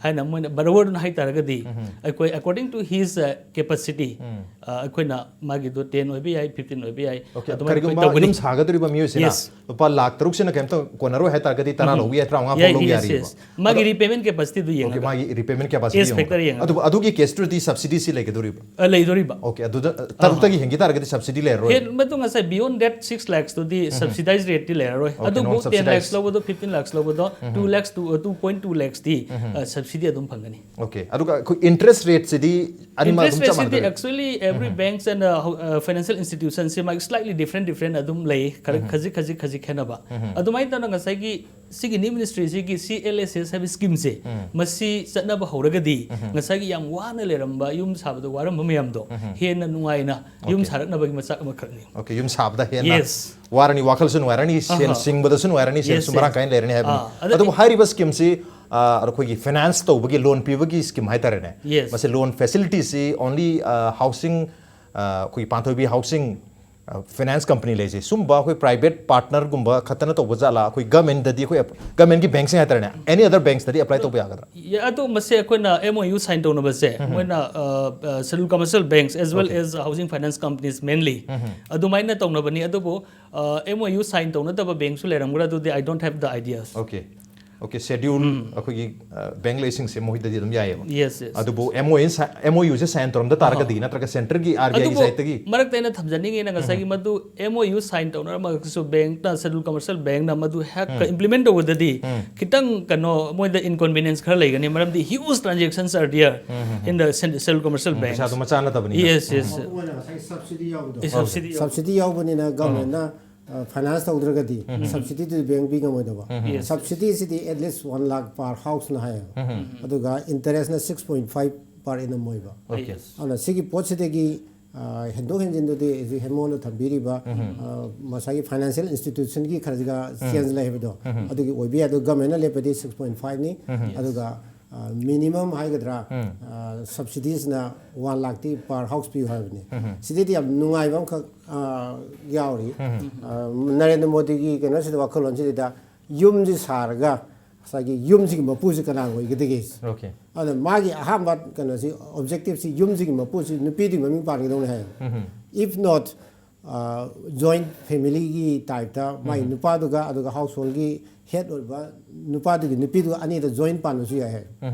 ꯍꯥꯏꯅ ꯃꯣꯏꯅ borrowerꯗꯨꯅ ꯍꯥꯏꯇꯥꯔꯒꯗꯤ ꯑꯩꯈꯣꯏ according to his uh, capacity ꯑ, ꯑꯩꯈꯣꯏꯅ ꯃꯥꯒꯤꯗꯣ ten ꯑꯣꯏꯕ ꯌꯥꯏ, fifteen ꯑꯣꯏꯕ ꯌꯥꯏ, Okay, ꯑꯗꯨꯃꯥꯏꯅ ꯑꯩꯈꯣꯏ ꯀꯔꯤꯒꯨꯝꯕ ꯇꯧꯒꯅꯤ. ꯌꯨꯝ ꯁꯥꯒꯗꯧꯔꯤꯕ ꯃꯤꯑꯣꯏꯁꯤꯅ Yes. ꯂꯨꯄꯥ ꯂꯥꯛ ꯇꯔꯨꯛꯁꯤꯅ ꯀꯩꯝꯇ ꯀꯣꯟꯅꯔꯣꯏ ꯍꯥꯏꯇꯥꯔꯒꯗꯤ ꯇꯔꯥ ꯂꯧꯕ ꯌꯥꯏ, ꯇꯔꯥꯃꯉꯥ ꯐꯥꯎ ꯌꯥꯏ, ꯂꯧꯕ yes, ꯌꯥꯔꯤꯕ? Yes. ꯃꯥꯒꯤ ꯑꯗꯣ- repayment capacityꯗꯨ Okay, ꯌꯦꯡꯉꯒ. ꯃꯥꯒꯤ repayment capacity Yes, factor ꯌꯦꯡꯉꯒ. ꯑꯗꯨꯕꯨ ꯑꯗꯨꯒꯤ caseꯇꯨꯗꯤ subsidyꯁꯤ ꯂꯩꯒꯗꯧꯔꯤꯕ? ꯑ, ꯂꯩꯗꯣꯔꯤꯕ. Okay, ꯑꯗꯨꯗ ꯇꯔꯨꯛꯇꯒꯤ ꯍꯦꯟꯈꯤ ꯇꯥꯔꯒꯗꯤ subsidy ꯂꯩꯔꯔꯣꯏ? ꯍꯦꯟ ꯃꯗꯨ ꯉꯁꯥꯏ beyond that six lakhsꯇꯨꯗꯤ subsidized rateꯇꯤ ꯂꯩꯔꯔꯣꯏ. Okay, ꯑꯗꯨꯕꯨ non-subsidized. ten lakhs ꯂꯧꯕꯗꯣ, fifteen lakhs ꯂꯧꯕꯗꯣ, two lakhs to two point two lakhsꯇꯤ ꯑ, subsidy ꯑꯗꯨꯝ ꯐꯪꯒꯅꯤ. Okay, ꯑꯗꯨꯒ ꯑꯩꯈꯣꯏ interest rateꯁꯤꯗꯤ ꯑꯅꯤꯃꯛ Interest ꯑꯗꯨꯝ ꯆꯞ rateꯁꯤꯗꯤ ꯃꯥꯟꯅꯗꯣꯏꯔꯥ? Actually every banks and uh, hou- uh, financial institutionꯁꯤ ꯃꯥꯒꯤ slightly different different ꯑꯗꯨꯝ ꯂꯩ, ꯈꯔ ꯈꯖꯤꯛ ꯈꯖꯤꯛ ꯈꯖꯤꯛ ꯈꯦꯠꯅꯕ꯫ ꯑꯗꯨꯃꯥꯏꯅ ꯇꯧꯅ ꯉꯁꯥꯏꯒꯤ ꯁꯤꯒꯤ new ministryꯁꯤꯒꯤ C L S S ꯍꯥꯏꯕ schemeꯁꯦ ꯃꯁꯤ ꯆꯠꯅꯕ ꯍꯧꯔꯒꯗꯤ ꯉꯁꯥꯏꯒꯤ ꯌꯥꯝ ꯋꯥꯅ ꯂꯩꯔꯝꯕ, ꯌꯨꯝ ꯁꯥꯕꯗ ꯋꯥꯔꯝꯕ ꯃꯌꯥꯝꯗꯣ ꯍꯦꯟꯅ ꯅꯨꯡꯉꯥꯏꯅ ꯌꯨꯝ Okay. ꯁꯥꯔꯛꯅꯕꯒꯤ ꯃꯆꯥꯛ ꯑꯃꯈꯛꯅꯤ꯫ Okay, ꯌꯨꯝ ꯁꯥꯕꯗ ꯍꯦꯟꯅ Yes. ꯋꯥꯔꯅꯤ, ꯋꯥꯈꯜꯁꯨ ꯅꯨꯡꯉꯥꯏꯔꯅꯤ, ꯁꯦꯜ ꯑꯍꯥ. ꯁꯤꯡꯕꯗꯁꯨ ꯅꯨꯡꯉꯥꯏꯔꯅꯤ, ꯁꯦꯜꯁꯨ Yes, ꯃꯔꯥꯡ yes. ꯀꯥꯏꯅ ꯂꯩꯔꯅꯤ ꯍꯥꯏꯕꯅꯤ꯫ ꯑꯥ, ꯑꯗ- ꯑꯗꯨꯕꯨ ꯍꯥꯏꯔꯤꯕ schemeꯁꯤ ꯑꯩꯈꯣꯏꯒꯤ ꯐꯥꯏꯅꯥꯟꯁ ꯇꯧꯕꯒꯤ ꯂꯣꯟ ꯄꯤꯕꯒꯤ ꯁ꯭ꯀꯤꯝ ꯍꯥꯏꯇꯥꯔꯦꯅꯦ꯫ Yes. ꯃꯁꯤ ꯂꯣꯟ ꯐꯦꯁꯤꯂꯤꯇꯤꯁꯤ ꯑꯣꯟꯂꯤ ꯍꯥꯎꯁꯤꯡ, ꯑꯩꯈꯣꯏꯒꯤ ꯄꯥꯟꯊꯣꯏꯕꯤ ꯍꯥꯎꯁꯤꯡ ꯐꯥꯏꯅꯥꯟꯁ ꯀꯝꯄꯅꯤ ꯂꯩꯖꯩ꯫ ꯁꯨꯝꯕ ꯑꯩꯈꯣꯏ ꯄ꯭ꯔꯥꯏꯚꯦꯠ ꯄꯥꯔꯠꯅꯔꯒꯨꯝꯕ ꯈꯛꯇꯅ ꯇꯧꯕ ꯖꯥꯠꯂꯥ? ꯑꯩꯈꯣꯏ ꯒꯃꯦꯟꯗꯗꯤ, ꯑꯩꯈꯣꯏ ꯒꯃꯦꯟꯒꯤ ꯕꯦꯡꯛꯁꯤꯡ ꯍꯥꯏꯇꯥꯔꯦꯅꯦ, ꯑꯦꯅꯤ ꯑꯗꯔ ꯕꯦꯡꯛꯁꯇꯗꯤ ꯑꯦꯄ꯭ꯂꯥꯏ ꯇꯧꯕ ꯌꯥꯒꯗ꯭ꯔꯥ? ꯑꯗꯣ ꯃꯁꯦ ꯑꯩꯈꯣꯏꯅ M O U sign ꯇꯧꯅꯕꯁꯦ, ꯃꯣꯏꯅ schedule commercial banks as well as housing finance companies mainly ꯑꯗꯨꯃꯥꯏꯅ ꯇꯧꯅꯕꯅꯤ꯫ ꯑꯗꯨꯕꯨ M O U sign ꯇꯧꯅꯗꯕ ꯕꯦꯡꯛꯁꯨ ꯂꯩꯔꯝꯒꯗ꯭ꯔꯥ? ꯑꯗꯨꯗꯤ I don't have the ideas. Okay. Okay, schedule ꯑꯩꯈꯣꯏꯒꯤ ꯕꯦꯡꯛ ꯂꯩꯁꯤꯡꯁꯦ ꯃꯈꯣꯏꯗꯗꯤ ꯑꯗꯨꯝ ꯌꯥꯏꯑꯕ꯫ Yes, yes. ꯑꯗꯨꯕꯨ M O U, M O U ꯁꯦ sign ꯇꯧꯔꯝꯗ ꯇꯥꯔꯒꯗꯤ, ꯅꯠꯇ꯭ꯔꯒ ꯁꯦꯟꯇꯔꯒꯤ, RBI ꯒꯤ ꯑꯗꯨꯕꯨ ꯁꯥꯏꯠꯇꯒꯤ? ꯃꯔꯛꯇ ꯑꯩꯅ ꯊꯝꯖꯅꯤꯡꯉꯤꯅ, ꯉꯁꯥꯏꯒꯤ ꯃꯗꯨ M O U sign ꯇꯧꯅꯔꯝꯃꯒꯁꯨ ꯕꯦꯡꯛꯅ, ꯁꯦꯗ꯭ꯌꯨꯜ ꯀꯃꯔꯁꯤꯌꯦꯜ ꯕꯦꯡꯛꯅ ꯃꯗꯨ ꯍꯦꯛ implement ꯇꯧꯕꯗꯗꯤ ꯈꯤꯇꯪ ꯀꯩꯅꯣ ꯃꯣꯏꯗ inconvenience ꯈꯔ ꯂꯩꯒꯅꯤ꯫ ꯃꯔꯝꯗꯤ huge transactions are there in the Central Commercial Bank. ꯄꯩꯁꯥꯗꯣ ꯃꯆꯥ ꯅꯠꯇꯕꯅꯤꯅ꯫ Yes, yes. ꯃꯄꯨꯡ ꯑꯣꯏꯅ ꯉꯁꯥꯏꯒꯤ subsidy ꯌꯥꯎꯕꯗꯣ꯫ Subsidy. Subsidy ꯌꯥꯎꯕꯅꯤꯅ ꯒꯃꯦꯟꯅ ꯐꯥꯏꯅꯥꯟꯁ ꯇꯧꯗ꯭ꯔꯒꯗꯤ subsidy ꯗꯨꯗꯤ ꯕꯦꯡꯛ ꯄꯤ ꯉꯝꯃꯣꯏꯗꯕ꯫ Yes. Subsidy ꯁꯤꯗꯤ at least one lakh per house ꯅ ꯍꯥꯏꯌꯦꯕ꯫ ꯑꯗꯨꯒ interest ꯅ six point five per annum ꯑꯣꯏꯕ꯫ Okay. Yes. ꯑꯗꯨꯅ ꯁꯤꯒꯤ ꯄꯣꯠꯁꯤꯗꯒꯤ ꯍꯦꯟꯗꯣꯛ ꯍꯦꯟꯖꯤꯟꯗꯨꯗꯤ ꯍꯧꯖꯤꯛ ꯍꯦꯃꯣꯅ ꯊꯝꯕꯤꯔꯤꯕ ꯉꯁꯥꯏꯒꯤ financial institution ꯒꯤ ꯈꯔꯁꯤꯒ change ꯂꯩ ꯍꯥꯏꯕꯗꯣ, ꯑꯗꯨꯒꯤ ꯑꯣꯏꯕ ꯌꯥꯏ꯫ ꯑꯗꯨ ꯒꯃꯦꯟꯅ ꯂꯦꯞꯄꯗꯤ six point five ꯅꯤ꯫ ꯑꯗꯨꯒ minimum ꯍꯥꯏꯒꯗ꯭ꯔꯥ, subsidies ꯅ one lakh T per house ꯄꯤꯌꯨ ꯍꯥꯏꯕꯅꯤ꯫ ꯁꯤꯗꯩꯗꯤ ꯌꯥꯝ ꯅꯨꯡꯉꯥꯏꯕ ꯑꯃꯈꯛ ꯌꯥꯎꯔꯤ꯫ ꯅꯔꯦꯟꯗ꯭ꯔ ꯃꯣꯗꯤꯒꯤ ꯀꯩꯅꯣꯁꯤꯗ, ꯋꯥꯈꯜꯂꯣꯟꯁꯤꯗ ꯌꯨꯝꯁꯤ ꯁꯥꯔꯒ ꯉꯁꯥꯏꯒꯤ ꯌꯨꯝꯁꯤꯒꯤ ꯃꯄꯨꯁꯤ ꯀꯅꯥ ꯑꯣꯏꯒꯗꯒꯦ? Okay. ꯑꯗꯨꯅ ꯃꯥꯒꯤ ꯑꯍꯥꯟꯕ ꯀꯩꯅꯣꯁꯤ, objective ꯁꯤ ꯌꯨꯝꯁꯤꯒꯤ ꯃꯄꯨꯁꯤ ꯅꯨꯄꯤꯗꯨꯒꯤ ꯃꯃꯤꯡ ꯄꯥꯟꯒꯗꯧꯅꯤ ꯍꯥꯏ꯫ If not, joint family ꯒꯤ type ꯇ ꯃꯥꯏ ꯅꯨꯄꯥꯗꯨꯒ ꯑꯗꯨꯒ household ꯒꯤ head ꯑꯣꯏꯕ ꯅꯨꯄꯥꯗꯨꯒꯤ ꯅꯨꯄꯤꯗꯨꯒ ꯑꯅꯤꯗ joint ꯄꯥꯟꯕꯁꯨ ꯌꯥꯏ ꯍꯥꯏ꯫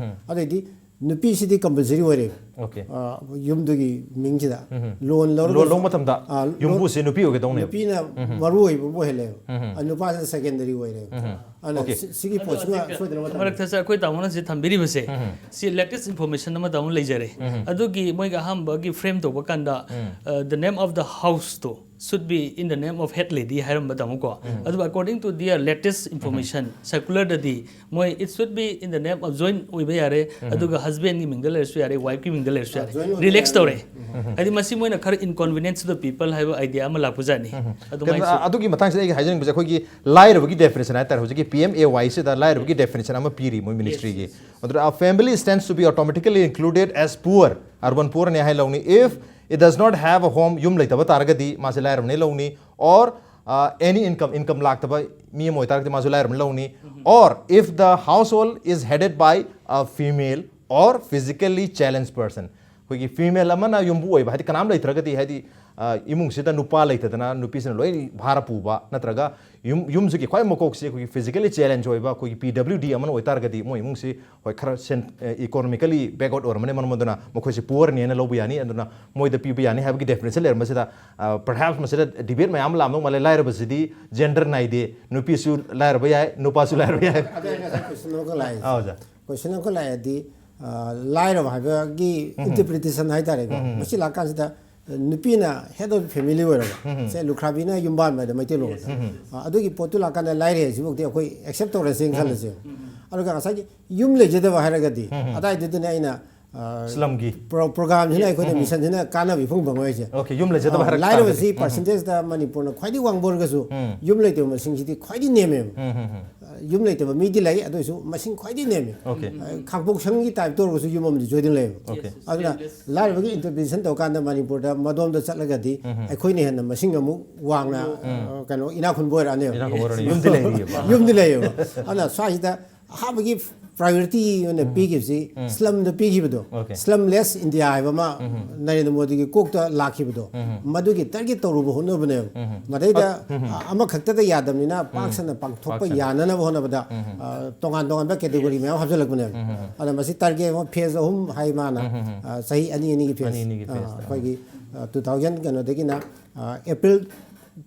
ꯑꯗꯩꯗꯤ ꯅꯨꯄꯤꯁꯤꯗꯤ compulsory ꯑꯣꯏꯔꯦ꯫ Okay. ꯌꯨꯝꯗꯨꯒꯤ ꯃꯤꯡꯁꯤꯗ loan ꯂꯧꯔꯒ Loan ꯂꯧꯕ ꯃꯇꯝꯗ ꯑꯥ, loan ꯌꯨꯝꯕꯨꯁꯦ ꯅꯨꯄꯤ ꯑꯣꯏꯒꯗꯧꯅꯦꯕ꯫ ꯅꯨꯄꯤꯅ ꯃꯔꯨ ꯑꯣꯏꯕꯕꯨ ꯍꯦꯜꯂꯦꯕ꯫ ꯑ, ꯅꯨꯄꯥꯁꯤꯅ secondary ꯑꯣꯏꯔꯦꯕ꯫ ꯑꯗꯨꯅ Okay. ꯁꯤ- ꯁꯤꯒꯤ ꯄꯣꯠꯁꯤꯃ ꯁꯣꯏꯗꯅꯕ ꯊꯝꯕꯤꯌꯨ꯫ ꯃꯔꯛꯇ ꯑꯩꯈꯣꯏ ꯇꯥꯃꯣꯅ ꯁꯤ ꯊꯝꯕꯤꯔꯤꯕꯁꯦ, ꯁꯤ latest information ꯑꯃ ꯇꯥꯃꯣ ꯂꯩꯖꯔꯦ꯫ ꯑꯗꯨꯒꯤ ꯃꯣꯏꯒꯤ ꯑꯍꯥꯟꯕꯒꯤ frame ꯇꯧꯕ ꯀꯥꯟꯗ, uh, the name of the house to should be in the name of head lady ꯍꯥꯏꯔꯝꯕ ꯇꯥꯃꯣꯀꯣ꯫ ꯑꯗꯨꯕꯨ according to their latest information circular ꯗꯗꯤ ꯃꯣꯏ it should be in the name of joint ꯑꯣꯏꯕ ꯌꯥꯔꯦ, ꯑꯗꯨꯒ husband ꯒꯤ ꯃꯤꯡꯗ ꯂꯩꯔꯁꯨ ꯌꯥꯔꯦ, wife ꯀꯤ ꯃꯤꯡꯗ ꯂꯩꯔꯁꯨ ꯑ, ꯌꯥꯔꯦ, joint ꯑꯣꯏꯕ relax ꯌꯥꯔꯦ꯫ ꯇꯧꯔꯦ꯫ ꯍꯥꯏꯗꯤ ꯃꯁꯤ ꯃꯣꯏꯅ ꯈꯔ inconvenience to the people ꯍꯥꯏꯕ idea ꯑꯃ ꯂꯥꯛꯄꯖꯥꯠꯅꯤ꯫ ꯀꯩꯅꯣ, ꯑꯗꯨꯃꯥꯏꯅꯁꯨ ꯑꯗꯨꯒꯤ ꯃꯇꯥꯡꯁꯤꯗ ꯑꯩꯒꯤ ꯍꯥꯏꯖꯅꯤꯡꯕꯁꯦ, ꯑꯩꯈꯣꯏꯒꯤ ꯂꯥꯏꯔꯕꯒꯤ definition ꯍꯥꯏꯇꯥꯔꯦ, ꯍꯧꯖꯤꯛꯀꯤ P M A Y ꯁꯤꯗ ꯂꯥꯏꯔꯕꯒꯤ definition ꯑꯃ ꯄꯤꯔꯤ ꯃꯣꯏ ministry ꯒꯤ꯫ ꯑꯗꯨꯗ, "A family stands to be automatically included as poor, urban poor" ꯅꯦ ꯍꯥꯏ ꯂꯧꯅꯤ, "if it does not have a home", ꯌꯨꯝ ꯂꯩꯇꯕ ꯇꯥꯔꯒꯗꯤ ꯃꯥꯁꯦ ꯂꯥꯏꯔꯕꯅꯦ ꯂꯧꯅꯤ, "or uh, any income", income ꯂꯥꯛꯇꯕ ꯃꯤ ꯑꯃ ꯑꯣꯏꯇꯥꯔꯒꯗꯤ ꯃꯥꯁꯨ ꯂꯥꯏꯔꯕꯅꯤ ꯂꯧꯅꯤ, "or if the household is headed by a female or physically challenged person", ꯑꯩꯈꯣꯏꯒꯤ female ꯑꯃꯅ ꯌꯨꯝꯕꯨ ꯑꯣꯏꯕ, ꯍꯥꯏꯗꯤ ꯀꯅꯥꯝ ꯂꯩꯇ꯭ꯔꯒꯗꯤ, ꯍꯥꯏꯗꯤ ꯑ, ꯏꯃꯨꯡꯁꯤꯗ ꯅꯨꯄꯥ ꯂꯩꯇꯗꯅ ꯅꯨꯄꯤꯁꯤꯅ ꯂꯣꯏ ꯚꯥꯔ ꯄꯨꯕ, ꯅꯠꯇ꯭ꯔꯒ ꯌꯨꯝ, ꯌꯨꯝꯁꯤꯒꯤ ꯈ꯭ꯋꯥꯏ ꯃꯀꯣꯛꯁꯤ ꯑꯩꯈꯣꯏꯒꯤ physically challenge ꯑꯣꯏꯕ ꯑꯩꯈꯣꯏꯒꯤ P W D ꯑꯃꯅ ꯑꯣꯏꯇꯥꯔꯒꯗꯤ ꯃꯣꯏ ꯏꯃꯨꯡꯁꯤ ꯍꯣꯏ ꯈꯔ ꯁꯦꯟ-, ꯑ, economically backward ꯑꯣꯏꯔꯝꯃꯅꯤ, ꯃꯔꯝ ꯑꯗꯨꯅ ꯃꯈꯣꯏꯁꯤ poor ꯅꯦꯅ ꯂꯧꯕ ꯌꯥꯅꯤ꯫ ꯑꯗꯨꯅ ꯃꯣꯏꯗ ꯄꯤꯕ ꯌꯥꯅꯤ ꯍꯥꯏꯕꯒꯤ definition ꯂꯩꯔꯝꯕꯁꯤꯗ, ꯑ, perhaps ꯃꯁꯤꯗ debate ꯃꯌꯥꯝ ꯑꯃ ꯂꯥꯛꯑꯝꯗꯧ ꯃꯥꯜꯂꯦ꯫ ꯂꯥꯏꯔꯕꯁꯤꯗꯤ gender ꯅꯥꯏꯗꯦ, ꯅꯨꯄꯤꯁꯨ ꯂꯥꯏꯔꯕ ꯌꯥꯏ, ꯅꯨꯄꯥꯁꯨ ꯂꯥꯏꯔꯕ ꯌꯥꯏ꯫ ꯑꯗꯣ ꯑꯩ ꯉꯁꯥꯏ question ꯑꯃꯈꯛ ꯂꯥꯛꯑꯦ꯫ ꯑꯥ, ꯑꯣꯖꯥ꯫ Question ꯑꯃꯈꯛ ꯂꯥꯛꯑꯦꯗꯤ, ꯑ, ꯂꯥꯏꯔꯕ ꯍꯥꯏꯕꯒꯤ interpretation ꯍꯥꯏꯇꯥꯔꯦꯀꯣ, ꯃꯁꯤ ꯂꯥꯛꯀꯥꯟꯁꯤꯗ, ꯑ, ꯅꯨꯄꯤꯅ head of family ꯑꯣꯏꯔꯕ, ꯁꯦ ꯂꯨꯈ꯭ꯔꯥꯕꯤꯅ ꯌꯨꯝꯕꯥꯟꯕ ꯍꯥꯏꯗ ꯃꯩꯇꯩꯂꯣꯟꯗ꯫ ꯑ, ꯑꯗꯨꯒꯤ ꯄꯣꯠꯇꯨ ꯂꯥꯛꯀꯥꯟꯗ ꯂꯥꯏꯔꯦ ꯍꯥꯏꯁꯤꯐꯥꯎꯗꯤ ꯑꯩꯈꯣꯏ accept ꯇꯧꯔꯁꯦꯅ ꯈꯜꯂꯁꯦꯕ꯫ ꯑꯗꯨꯒ ꯉꯁꯥꯏꯒꯤ ꯌꯨꯝ ꯂꯩꯖꯗꯕ ꯍꯥꯏꯔꯒꯗꯤ, ꯑꯗꯥꯏꯗꯨꯗꯅꯦ ꯑꯩꯅ, ꯑ, Slumꯒꯤ꯫ pro-, programꯁꯤꯅ ꯑꯩꯈꯣꯏꯗ missionꯁꯤꯅ ꯀꯥꯟꯅꯕ ꯏꯐꯪ ꯐꯪꯉꯣꯏꯁꯦ꯫ Okay, ꯌꯨꯝ ꯂꯩꯖꯗꯕ ꯑ, ꯍꯥꯏꯔꯛ ꯂꯥꯏꯔꯕꯁꯤ ꯇꯥꯔꯒꯗꯤ꯫ Percentageꯇ ꯃꯅꯤꯄꯨꯔꯅ ꯈ꯭ꯋꯥꯏꯗꯒꯤ ꯋꯥꯡꯕ ꯑꯣꯏꯔꯒꯁꯨ, ꯌꯨꯝ ꯂꯩꯇꯕ ꯃꯁꯤꯡꯁꯤꯗꯤ ꯈ꯭ꯋꯥꯏꯗꯒꯤ ꯅꯦꯝꯃꯦꯕ꯫ ꯑ, ꯌꯨꯝ ꯂꯩꯇꯕ ꯃꯤꯗꯤ ꯂꯩ, ꯑꯗꯨ ꯑꯣꯏꯔꯁꯨ ꯃꯁꯤꯡ ꯈ꯭ꯋꯥꯏꯗꯒꯤ ꯅꯦꯝꯃꯦ꯫ Okay꯫ ꯑ, ꯈꯥꯡꯄꯣꯛꯁꯪꯒꯤ type ꯇꯧꯔꯒꯁꯨ ꯌꯨꯝ ꯑꯃꯗꯤ ꯁꯣꯏꯗꯅ ꯂꯩꯌꯦꯕ꯫ Okay꯫ ꯑꯗꯨꯅ ꯂꯥꯏꯔꯕꯒꯤ interpretation ꯇꯧꯔꯀꯥꯟꯗ ꯃꯅꯤꯄꯨꯔꯗ ꯃꯗꯣꯝꯗ ꯆꯠꯂꯒꯗꯤ ꯑꯩꯈꯣꯏꯅ ꯍꯦꯟꯅ ꯃꯁꯤꯡ ꯑꯃꯨꯛ ꯋꯥꯡꯅ, ꯑ, ꯀꯩꯅꯣ, ꯏꯅꯥꯛ ꯈꯨꯟꯕ ꯑꯣꯏꯔꯛꯑꯅꯦꯕ꯫ ꯏꯅꯥꯛ ꯈꯨꯟꯕ ꯑꯣꯏꯔꯛꯑꯅꯤ꯫ ꯌꯨꯝꯗꯤ ꯂꯩꯔꯤꯑꯕ꯫ ꯌꯨꯝꯗꯤ ꯂꯩꯌꯦꯕ꯫ ꯑꯗꯨꯅ ꯁ꯭ꯋꯥꯏꯁꯤꯗ ꯑꯍꯥꯟꯕꯒꯤ priority ꯑꯣꯏꯅ ꯄꯤꯈꯤꯕꯁꯤ slumꯗ ꯄꯤꯈꯤꯕꯗꯣ, Okay꯫ Slumless India ꯍꯥꯏꯕ ꯑꯃ ꯅꯔꯦꯟꯗ꯭ꯔ ꯃꯣꯗꯤꯒꯤ ꯀꯣꯛꯇ ꯂꯥꯛꯈꯤꯕꯗꯣ, ꯃꯗꯨꯒꯤ target ꯇꯧꯔꯨꯕ ꯍꯣꯠꯅꯕꯅꯦꯕ꯫ ꯃꯗꯩꯗ, ꯑ, ꯑꯃꯈꯛꯇꯗ ꯌꯥꯗꯕꯅꯤꯅ ꯄꯥꯛ ꯁꯟꯅ ꯄꯥꯡꯊꯣꯛꯄ ꯄꯥꯛ ꯁꯟꯅ꯫ ꯌꯥꯅꯅꯕ ꯍꯣꯠꯅꯕꯗ, ꯑ, ꯇꯣꯉꯥꯟ ꯇꯣꯉꯥꯟꯕ category ꯃꯌꯥꯝ ꯍꯥꯞꯆꯤꯜꯂꯛꯄꯅꯦꯕ꯫ ꯑꯗ ꯃꯁꯤ target ꯑꯃ phase ꯑꯍꯨꯝ ꯍꯥꯏ ꯃꯥꯅ, ꯑ, ꯆꯍꯤ ꯑꯅꯤ ꯑꯅꯤꯒꯤ phase꯫ ꯑꯅꯤ ꯑꯅꯤꯒꯤ ꯑ, phaseꯇ꯫ ꯑꯩꯈꯣꯏꯒꯤ, ꯑ, two thousand ꯀꯩꯅꯣꯗꯒꯤꯅ, ꯑ, April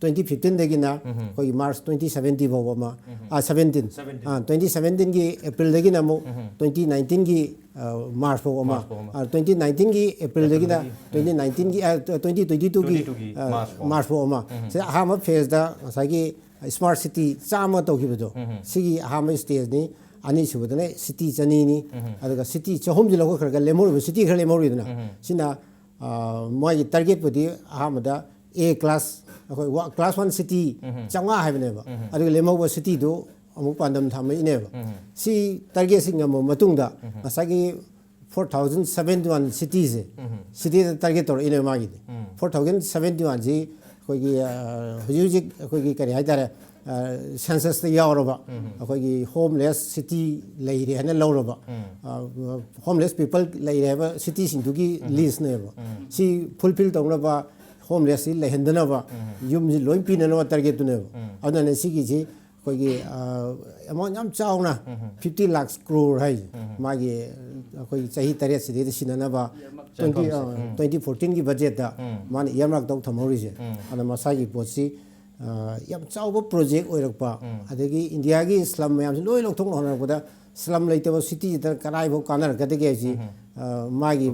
twenty fifteenꯗꯒꯤꯅ ꯑꯩꯈꯣꯏꯒꯤ March twenty seventy ꯐꯥꯎꯕ ꯑꯃ, ꯑ, seventeen, Seventeen꯫ ꯑ, twenty seventeenꯒꯤ Aprilꯗꯒꯤꯅ ꯑꯃꯨꯛ twenty nineteenꯒꯤ, ꯑ, March ꯐꯥꯎ ꯑꯃ, March ꯐꯥꯎ ꯑꯃ꯫ ꯑ, twenty nineteenꯒꯤ Aprilꯗꯒꯤꯅ Aprilꯗꯒꯤ꯫ twenty nineteenꯒꯤ, ꯑ, twenty twenty twoꯒꯤ, Twenty twoꯒꯤ ꯑ, March ꯐꯥꯎ꯫ March ꯐꯥꯎ ꯑꯃ꯫ ꯁꯤꯗ ꯑꯍꯥꯟꯕ phaseꯇ ꯉꯁꯥꯏꯒꯤ smart city ꯆꯥꯝꯃ ꯇꯧꯈꯤꯕꯗꯣ, ꯁꯤꯒꯤ ꯑꯍꯥꯟꯕ stageꯅꯤ꯫ ꯑꯅꯤꯁꯨꯕꯗꯅ city ꯆꯅꯤꯅꯤ꯫ ꯑꯗꯨꯒ city ꯆꯍꯨꯝꯁꯤ ꯂꯧꯈꯠꯈ꯭ꯔꯒ ꯂꯦꯝꯍꯧꯔꯤꯕ city ꯈꯔ ꯂꯦꯝꯍꯧꯔꯤꯗꯅ, ꯁꯤꯅ ꯃꯣꯏꯒꯤ ꯇꯥꯔꯒꯦꯠꯄꯨꯗꯤ ꯑꯍꯥꯟꯕꯗ ꯑꯦ ꯀ꯭ꯂꯥꯁ, ꯑꯩꯈꯣꯏ ꯀ꯭ꯂꯥꯁ ꯋꯥꯟ ꯁꯤꯇꯤ ꯆꯥꯝꯃꯉꯥ ꯍꯥꯏꯕꯅꯦꯕ꯫ ꯑꯗꯨꯒ ꯂꯦꯝꯍꯧꯕ ꯁꯤꯇꯤꯗꯨ ꯑꯃꯨꯛ ꯄꯥꯟꯗꯝ ꯊꯝꯃꯛꯏꯅꯦꯕ꯫ ꯁꯤ ꯇꯥꯔꯒꯦꯠꯁꯤ ꯉꯝꯃꯕ ꯃꯇꯨꯡꯗ ꯉꯁꯥꯏꯒꯤ ꯐꯣꯔ ꯊꯥꯎꯖꯟ ꯁꯕꯦꯟꯇꯤ ꯋꯥꯟ ꯁꯤꯇꯤꯁꯦ, ꯁꯤꯇꯤꯗ ꯇꯥꯔꯒꯦꯠ ꯇꯧꯔꯛꯏꯅꯦꯕ ꯃꯥꯒꯤꯗꯤ꯫ ꯐꯣꯔ ꯊꯥꯎꯖꯟ ꯁꯕꯦꯟꯇꯤ ꯋꯥꯟꯁꯤ ꯑꯩꯈꯣꯏꯒꯤ, ꯑ, ꯍꯧꯖꯤꯛ ꯍꯧꯖꯤꯛ ꯑꯩꯈꯣꯏꯒꯤ ꯀꯔꯤ ꯍꯥꯏꯇꯥꯔꯦ, ꯁꯦꯟꯁꯁꯇ ꯌꯥꯎꯔꯕ ꯑꯩꯈꯣꯏꯒꯤ ꯍꯣꯝꯂꯦꯁ ꯁꯤꯇꯤ ꯂꯩꯔꯦ ꯍꯥꯏꯅ ꯂꯧꯔꯕ, ꯍꯣꯝꯂꯦꯁ ꯄꯤꯄꯜ ꯂꯩꯔꯦ ꯍꯥꯏꯕ ꯁꯤꯇꯤꯁꯤꯡꯗꯨꯒꯤ ꯂꯤꯁꯅꯦꯕ꯫ ꯁꯤ ꯐꯨꯜꯐꯤꯜ ꯇꯧꯅꯕ, ꯍꯣꯝꯂꯦꯁꯁꯤ ꯂꯩꯍꯟꯗꯅꯕ, ꯌꯨꯝꯁꯤ ꯂꯣꯏ ꯄꯤꯅꯅꯕ ꯇꯥꯔꯒꯦꯠꯇꯨꯅꯦꯕ꯫ ꯑꯗꯨꯅꯅꯦ ꯁꯤꯒꯤꯁꯤ ꯑꯩꯈꯣꯏꯒꯤ ꯑꯦꯃꯥꯎꯟ ꯌꯥꯝ ꯆꯥꯎꯅ, ꯐꯤꯐꯇꯤ ꯂꯥꯛꯁ ꯀ꯭ꯔꯣꯔ ꯍꯥꯏꯁꯦ꯫ ꯃꯥꯒꯤ ꯑꯩꯈꯣꯏꯒꯤ ꯆꯍꯤ ꯇꯔꯦꯠꯁꯤꯗꯩꯗ ꯁꯤꯟꯅꯅꯕ ꯇ꯭ꯋꯦꯟꯇꯤ ꯇ꯭ꯋꯦꯟꯇꯤ ꯐꯣꯔꯇꯤꯟꯒꯤ ꯕꯖꯦꯠꯇ ꯃꯥꯅ ꯏꯌꯥꯔꯃꯥꯔꯛ ꯇꯧ ꯊꯝꯍꯧꯔꯤꯁꯦ꯫ ꯑꯗ ꯃꯁꯥꯒꯤ ꯄꯣꯠꯁꯤ ꯌꯥꯝ ꯆꯥꯎꯕ ꯄ꯭ꯔꯣꯖꯦꯛ ꯑꯣꯏꯔꯛꯄ, ꯑꯗꯒꯤ ꯏꯟꯗꯤꯌꯥꯒꯤ ꯁ꯭ꯂꯝ ꯃꯌꯥꯝꯁꯤ ꯂꯣꯏ ꯂꯧꯊꯣꯛꯅ ꯍꯣꯠꯅꯔꯛꯄꯗ ꯁ꯭ꯂꯝ ꯂꯩꯇꯕ ꯁꯤꯇꯤꯁꯤꯗ ꯀꯗꯥꯏꯐꯥꯎ ꯀꯥꯟꯅꯔꯛꯀꯗꯒꯦ ꯍꯥꯏꯁꯤ, ꯃꯥꯒꯤ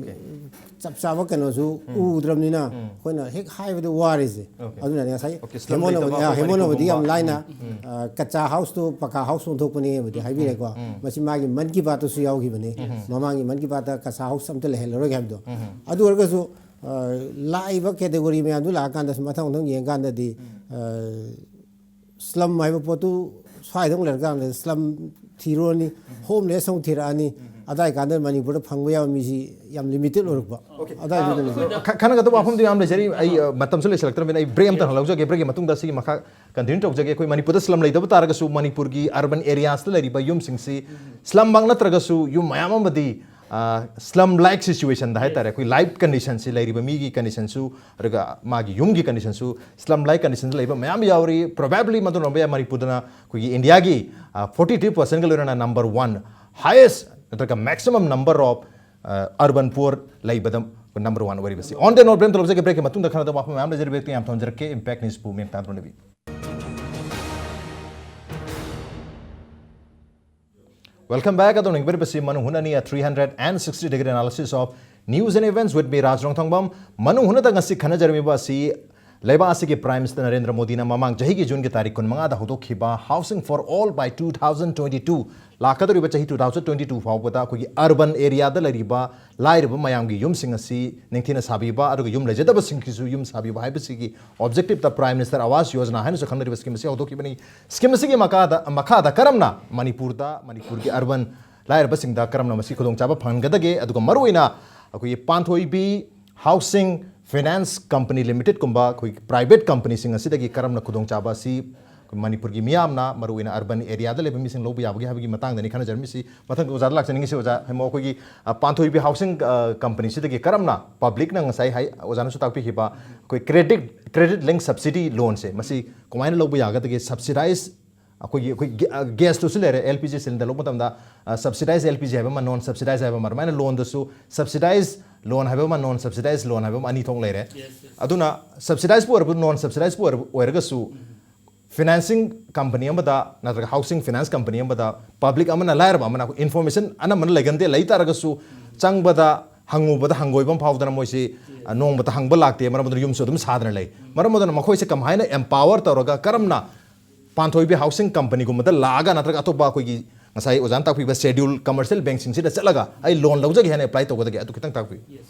ꯆꯞ ꯆꯥꯕ ꯀꯩꯅꯣꯁꯨ ꯎꯗ꯭ꯔꯕꯅꯤꯅ ꯑꯩꯈꯣꯏꯅ ꯍꯦꯛ ꯍꯥꯏꯕꯗ ꯋꯥꯔꯤꯁꯦ꯫ ꯑꯗꯨꯅꯅꯦ ꯉꯁꯥꯏ ꯍꯦꯃꯣꯅꯕꯨꯗꯤ ꯂꯩꯇꯕ ꯑꯩꯈꯣꯏ ꯍꯦꯃꯣꯅꯕꯨꯗꯤ ꯌꯥꯝ ꯂꯥꯏꯅ ꯀꯆꯥ ꯍꯥꯎꯁꯇꯣ ꯄꯀꯥ ꯍꯥꯎꯁ ꯑꯣꯟꯊꯣꯛꯄꯅꯦꯕꯨꯗꯤ ꯍꯥꯏꯕꯤꯔꯦꯀꯣ꯫ ꯃꯁꯤ ꯃꯥꯒꯤ ꯃꯟ ꯀꯤ ꯕꯥꯠꯇꯁꯨ ꯌꯥꯎꯈꯤꯕꯅꯤ꯫ ꯃꯃꯥꯡꯒꯤ ꯃꯟ ꯀꯤ ꯕꯥꯠꯇ ꯀꯆꯥ ꯍꯥꯎꯁ ꯑꯝꯇ ꯂꯩꯍꯜꯂꯔꯣꯏꯒꯦ ꯍꯥꯏꯕꯗꯣ꯫ ꯑꯗꯨ ꯑꯣꯏꯔꯒꯁꯨ ꯂꯥꯛꯏꯕ ꯀꯦꯇꯦꯒꯣꯔꯤ ꯃꯌꯥꯝꯗꯨ ꯂꯥꯛꯑꯀꯥꯟꯗꯁꯨ ꯃꯊꯪ ꯃꯊꯪ ꯌꯦꯡꯀꯥꯟꯗꯗꯤ ꯁ꯭ꯂꯝ ꯍꯥꯏꯕ ꯄꯣꯠꯇꯨ ꯁ꯭ꯋꯥꯏꯗ ꯑꯃꯨꯛ ꯂꯩꯔꯀꯥꯟꯗ ꯁ꯭ꯂꯝ ꯊꯤꯔꯨꯔꯅꯤ, ꯍꯣꯝꯂꯦꯁ ꯑꯃꯨꯛ ꯊꯤꯔꯛꯑꯅꯤ꯫ ꯑꯗꯥꯏ ꯀꯥꯟꯗ ꯃꯅꯤꯄꯨꯔꯗ ꯐꯪꯕ ꯌꯥꯕ ꯃꯤꯁꯤ ꯌꯥꯝ ꯂꯤꯃꯤꯇꯦꯠ ꯑꯣꯏꯔꯛꯄ꯫ ꯑꯗꯥꯏꯗꯨꯗꯅꯤ꯫ ꯈ- ꯈꯟꯅꯒꯗꯕ ꯋꯥꯐꯝꯗꯤ ꯌꯥꯝ ꯂꯩꯖꯔꯤ꯫ ꯑꯩ, ꯑ, ꯃꯇꯝꯁꯨ ꯂꯩꯁꯤꯜꯂꯛꯇ꯭ꯔꯕꯅꯤꯅ ꯑꯩ ꯕ꯭ꯔꯦꯛ ꯑꯝꯇꯪ ꯂꯧꯖꯒꯦ꯫ ꯕ꯭ꯔꯦꯛꯀꯤ ꯃꯇꯨꯡꯗ ꯁꯤꯒꯤ ꯃꯈꯥ ꯀꯟꯇꯤꯅ꯭ꯌꯨ ꯇꯧꯖꯒꯦ꯫ ꯑꯩꯈꯣꯏ ꯃꯅꯤꯄꯨꯔꯗ ꯁ꯭ꯂꯝ ꯂꯩꯇꯕ ꯇꯥꯔꯒꯁꯨ ꯃꯅꯤꯄꯨꯔꯒꯤ ꯑꯔꯕꯟ ꯑꯦꯔꯤꯌꯥꯁꯇ ꯂꯩꯔꯤꯕ ꯌꯨꯝꯁꯤꯡꯁꯤ ꯁ꯭ꯂꯝꯃꯛ ꯅꯠꯇ꯭ꯔꯒꯁꯨ ꯌꯨꯝ ꯃꯌꯥꯝ ꯑꯃꯗꯤ ꯁ꯭ꯂꯝ ꯂꯥꯏꯛ ꯁꯤꯆꯨꯋꯦꯁꯟꯗ ꯍꯥꯏꯇꯥꯔꯦ, ꯑꯩꯈꯣꯏ ꯂꯥꯏꯐ ꯀꯟꯗꯤꯁꯟꯁꯤ, ꯂꯩꯔꯤꯕ ꯃꯤꯒꯤ ꯀꯟꯗꯤꯁꯟꯁꯨ, ꯑꯗꯨꯒ ꯃꯥꯒꯤ ꯌꯨꯝꯒꯤ ꯀꯟꯗꯤꯁꯟꯁꯨ ꯁ꯭ꯂꯝ ꯂꯥꯏꯛ ꯀꯟꯗꯤꯁꯟꯗ ꯂꯩꯕ ꯃꯌꯥꯝ ꯌꯥꯎꯔꯤ꯫ ꯄ꯭ꯔꯣꯕꯦꯕ꯭ꯂꯤ ꯃꯗꯨꯅ ꯑꯣꯏꯔꯝꯕ ꯌꯥꯏ ꯃꯅꯤꯄꯨꯔꯗꯅ ꯑꯩꯈꯣꯏꯒꯤ ꯏꯟꯗꯤꯌꯥꯒꯤ ꯐꯣꯔꯇꯤ ꯊ꯭ꯔꯤ ꯄꯥꯔꯁꯦꯟꯒ ꯂꯣꯏꯅꯅ ꯅꯝꯕꯔ ꯋꯥꯟ ꯍꯥꯏꯌꯦꯁ ꯅꯠꯇ꯭ꯔꯒ ꯃꯦꯛꯁꯤꯃꯝ ꯅꯝꯕꯔ ꯑꯣꯐ ꯑꯔꯕꯟ ꯄꯨꯋꯔ ꯂꯩꯕꯗ ꯅꯝꯕꯔ ꯋꯥꯟ ꯑꯣꯏꯔꯤꯕꯁꯤ꯫ ꯑꯣꯟ ꯗꯦ ꯅꯣꯠ ꯕ꯭ꯔꯦꯛ ꯇꯧꯖꯒꯦ꯫ ꯕ꯭ꯔꯦꯛꯀꯤ ꯃꯇꯨꯡꯗ ꯈꯟꯅꯗꯕ ꯋꯥꯐꯝ ꯃꯌꯥꯝ ꯂꯩꯖꯔꯤ꯫ ꯕ꯭ꯔꯦꯛꯇꯨ ꯌꯥꯝ ꯊꯝꯖꯔꯛꯀꯦ꯫ ꯏꯝꯄꯦꯛ ꯅ꯭ꯌꯨꯁꯄꯨ ꯃꯦꯝ ꯇꯥꯟꯕꯅꯕꯤ꯫ Welcome back. ꯑꯗꯣꯝꯅ ꯌꯦꯡꯕꯤꯔꯤꯕꯁꯤ ꯃꯅꯨꯡ ꯍꯨꯠꯅꯅꯤ, a three hundred and sixty degree analysis of news and events with me, ꯔꯥꯖ ꯔꯣꯡꯊꯣꯡꯕꯝ꯫ ꯃꯅꯨꯡ ꯍꯨꯠꯅꯗ ꯉꯁꯤ ꯈꯟꯅꯖꯔꯝꯃꯤꯕ ꯑꯁꯤ ꯂꯩꯕꯥꯛ ꯑꯁꯤꯒꯤ Prime Minister ꯅꯔꯦꯟꯗ꯭ꯔ ꯃꯣꯗꯤꯅ ꯃꯃꯥꯡ ꯆꯍꯤꯒꯤ ꯖꯨꯟꯒꯤ ꯇꯥꯔꯤꯛ ꯀꯨꯟꯃꯉꯥꯗ ꯍꯧꯗꯣꯛꯈꯤꯕ Housing for All by two thousand twenty-two, ꯂꯥꯛꯀꯗꯧꯔꯤꯕ ꯆꯍꯤ two thousand twenty-two ꯐꯥꯎꯕꯗ ꯑꯩꯈꯣꯏꯒꯤ urban areaꯗ ꯂꯩꯔꯤꯕ ꯂꯥꯏꯔꯕ ꯃꯌꯥꯝꯒꯤ ꯌꯨꯝꯁꯤꯡ ꯑꯁꯤ ꯅꯤꯡꯊꯤꯅ ꯁꯥꯕꯤꯕ, ꯑꯗꯨꯒ ꯌꯨꯝ ꯂꯩꯖꯗꯕꯁꯤꯡꯒꯤꯁꯨ ꯌꯨꯝ ꯁꯥꯕꯤꯕ ꯍꯥꯏꯕꯁꯤꯒꯤ objectiveꯇ Prime Minister Awas Yojana ꯍꯥꯏꯅꯁꯨ ꯈꯪꯅꯔꯤꯕ scheme ꯑꯁꯤ ꯍꯧꯗꯣꯛꯈꯤꯕꯅꯤ꯫ Scheme ꯑꯁꯤꯒꯤ ꯃꯈꯥꯗ, ꯃꯈꯥꯗ ꯀꯔꯝꯅ ꯃꯅꯤꯄꯨꯔꯗ, ꯃꯅꯤꯄꯨꯔꯒꯤ urban ꯂꯥꯏꯔꯕꯁꯤꯡꯗ ꯀꯔꯝꯅ ꯃꯁꯤ ꯈꯨꯗꯣꯡꯆꯥꯕ ꯐꯪꯍꯟꯒꯗꯒꯦ, ꯑꯗꯨꯒ ꯃꯔꯨꯑꯣꯏꯅ ꯑꯩꯈꯣꯏꯒꯤ ꯄꯥꯟꯊꯣꯏꯕꯤ Housing Finance Company Limitedꯀꯨꯝꯕ ꯑꯩꯈꯣꯏ private companyꯁꯤꯡ ꯑꯁꯤꯗꯒꯤ ꯀꯔꯝꯅ ꯈꯨꯗꯣꯡꯆꯥꯕ ꯑꯁꯤ ꯃꯅꯤꯄꯨꯔꯒꯤ ꯃꯤꯌꯥꯝꯅ, ꯃꯔꯨꯑꯣꯏꯅ urban areaꯗ ꯂꯩꯕ ꯃꯤꯁꯤꯡ ꯂꯧꯕ ꯌꯥꯕꯒꯦ ꯍꯥꯏꯕꯒꯤ ꯃꯇꯥꯡꯗꯅꯤ ꯈꯟꯅꯖꯔꯝꯃꯤꯁꯤ꯫ ꯃꯊꯪꯗ ꯑꯣꯖꯥꯗ ꯂꯥꯛꯆꯅꯤꯡꯉꯤꯁꯤ, ꯑꯣꯖꯥ, ꯍꯦꯃꯣ, ꯑꯩꯈꯣꯏꯒꯤ, ꯑ, ꯄꯥꯟꯊꯣꯏꯕꯤ Housing, ꯑ, Companyꯁꯤꯗꯒꯤ ꯀꯔꯝꯅ publicꯅ ꯉꯁꯥꯏ ꯍꯥꯏ, ꯑꯣꯖꯥꯅꯁꯨ ꯇꯥꯛꯄꯤꯈꯤꯕ ꯑꯩꯈꯣꯏ credit, credit link subsidy loanꯁꯦ, ꯃꯁꯤ ꯀꯃꯥꯏꯅ ꯂꯧꯕ ꯌꯥꯒꯗꯒꯦ? Subsidize ꯑꯩꯈꯣꯏꯒꯤ, ꯑꯩꯈꯣꯏ ꯒꯦ-, ꯑ, gasꯇꯨꯁꯨ ꯂꯩꯔꯦ, L P G cylinder ꯂꯧꯕ ꯃꯇꯝꯗ, ꯑ, subsidize L P G ꯍꯥꯏꯕ ꯑꯃ, non subsidize ꯍꯥꯏꯕ ꯑꯃ, ꯑꯗꯨꯃꯥꯏꯅ loanꯗꯁꯨ subsidize loan ꯍꯥꯏꯕ ꯑꯃ, non subsidize loan ꯍꯥꯏꯕ ꯑꯃ ꯑꯅꯤ ꯊꯣꯛꯅ ꯂꯩꯔꯦ꯫ Yes, yes. ꯑꯗꯨꯅ subsidizeꯄꯨ ꯑꯣꯏꯔꯕ, non subsidizeꯄꯨ ꯑꯣꯏꯔꯕ, ꯑꯣꯏꯔꯒꯁꯨ financing company ꯑꯃꯗ ꯅꯠꯇ꯭ꯔꯒ housing finance company ꯑꯃꯗ public ꯑꯃꯅ, ꯂꯥꯏꯔꯕ ꯑꯃꯅ ꯑꯩꯈꯣꯏ information ꯑꯅꯝꯕꯅ ꯂꯩꯒꯟꯗꯦ, ꯂꯩ ꯇꯥꯔꯒꯁꯨ ꯆꯪꯕꯗ ꯍꯪꯉꯨꯕꯗ ꯍꯪꯒꯣꯏꯕ ꯑꯃ ꯐꯥꯎꯗꯅ ꯃꯣꯏꯁꯤ, ꯑ, ꯅꯣꯡꯃꯇ ꯍꯪꯕ ꯂꯥꯛꯇꯦ, ꯃꯔꯝ ꯑꯗꯨꯅ ꯌꯨꯝꯁꯨ ꯑꯗꯨꯝ ꯁꯥꯗꯅ ꯂꯩ꯫ ꯃꯔꯝ ꯑꯗꯨꯅ ꯃꯈꯣꯏꯁꯦ ꯀꯃꯥꯏꯅ empower ꯇꯧꯔꯒ ꯀꯔꯝꯅ ꯄꯥꯟꯊꯣꯏꯕꯤ Housing Companyꯒꯨꯝꯕꯗ ꯂꯥꯛꯑꯒ ꯅꯠꯇ꯭ꯔꯒ ꯑꯇꯣꯞꯄ ꯑꯩꯈꯣꯏꯒꯤ ꯉꯁꯥꯏ ꯑꯣꯖꯥꯅ ꯇꯥꯛꯄꯤꯕ schedule commercial bankꯁꯤꯡꯁꯤꯗ ꯆꯠꯂꯒ ꯑꯩ loan ꯂꯧꯖꯒꯦ ꯍꯥꯏꯅ apply ꯇꯧꯒꯗꯒꯦ? ꯑꯗꯨ ꯈꯤꯇꯪ ꯇꯥꯛꯄꯤꯌꯨ꯫ Yes.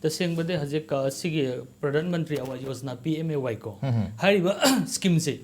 ꯇꯁꯦꯡꯕꯗꯤ ꯍꯧꯖꯤꯛ, ꯑ, ꯁꯤꯒꯤ Pradhan Mantri Awas Yojana, P M A Y ꯀꯣ, ꯎꯝ, ꯎꯝ꯫ ꯍꯥꯏꯔꯤꯕ schemeꯁꯦ,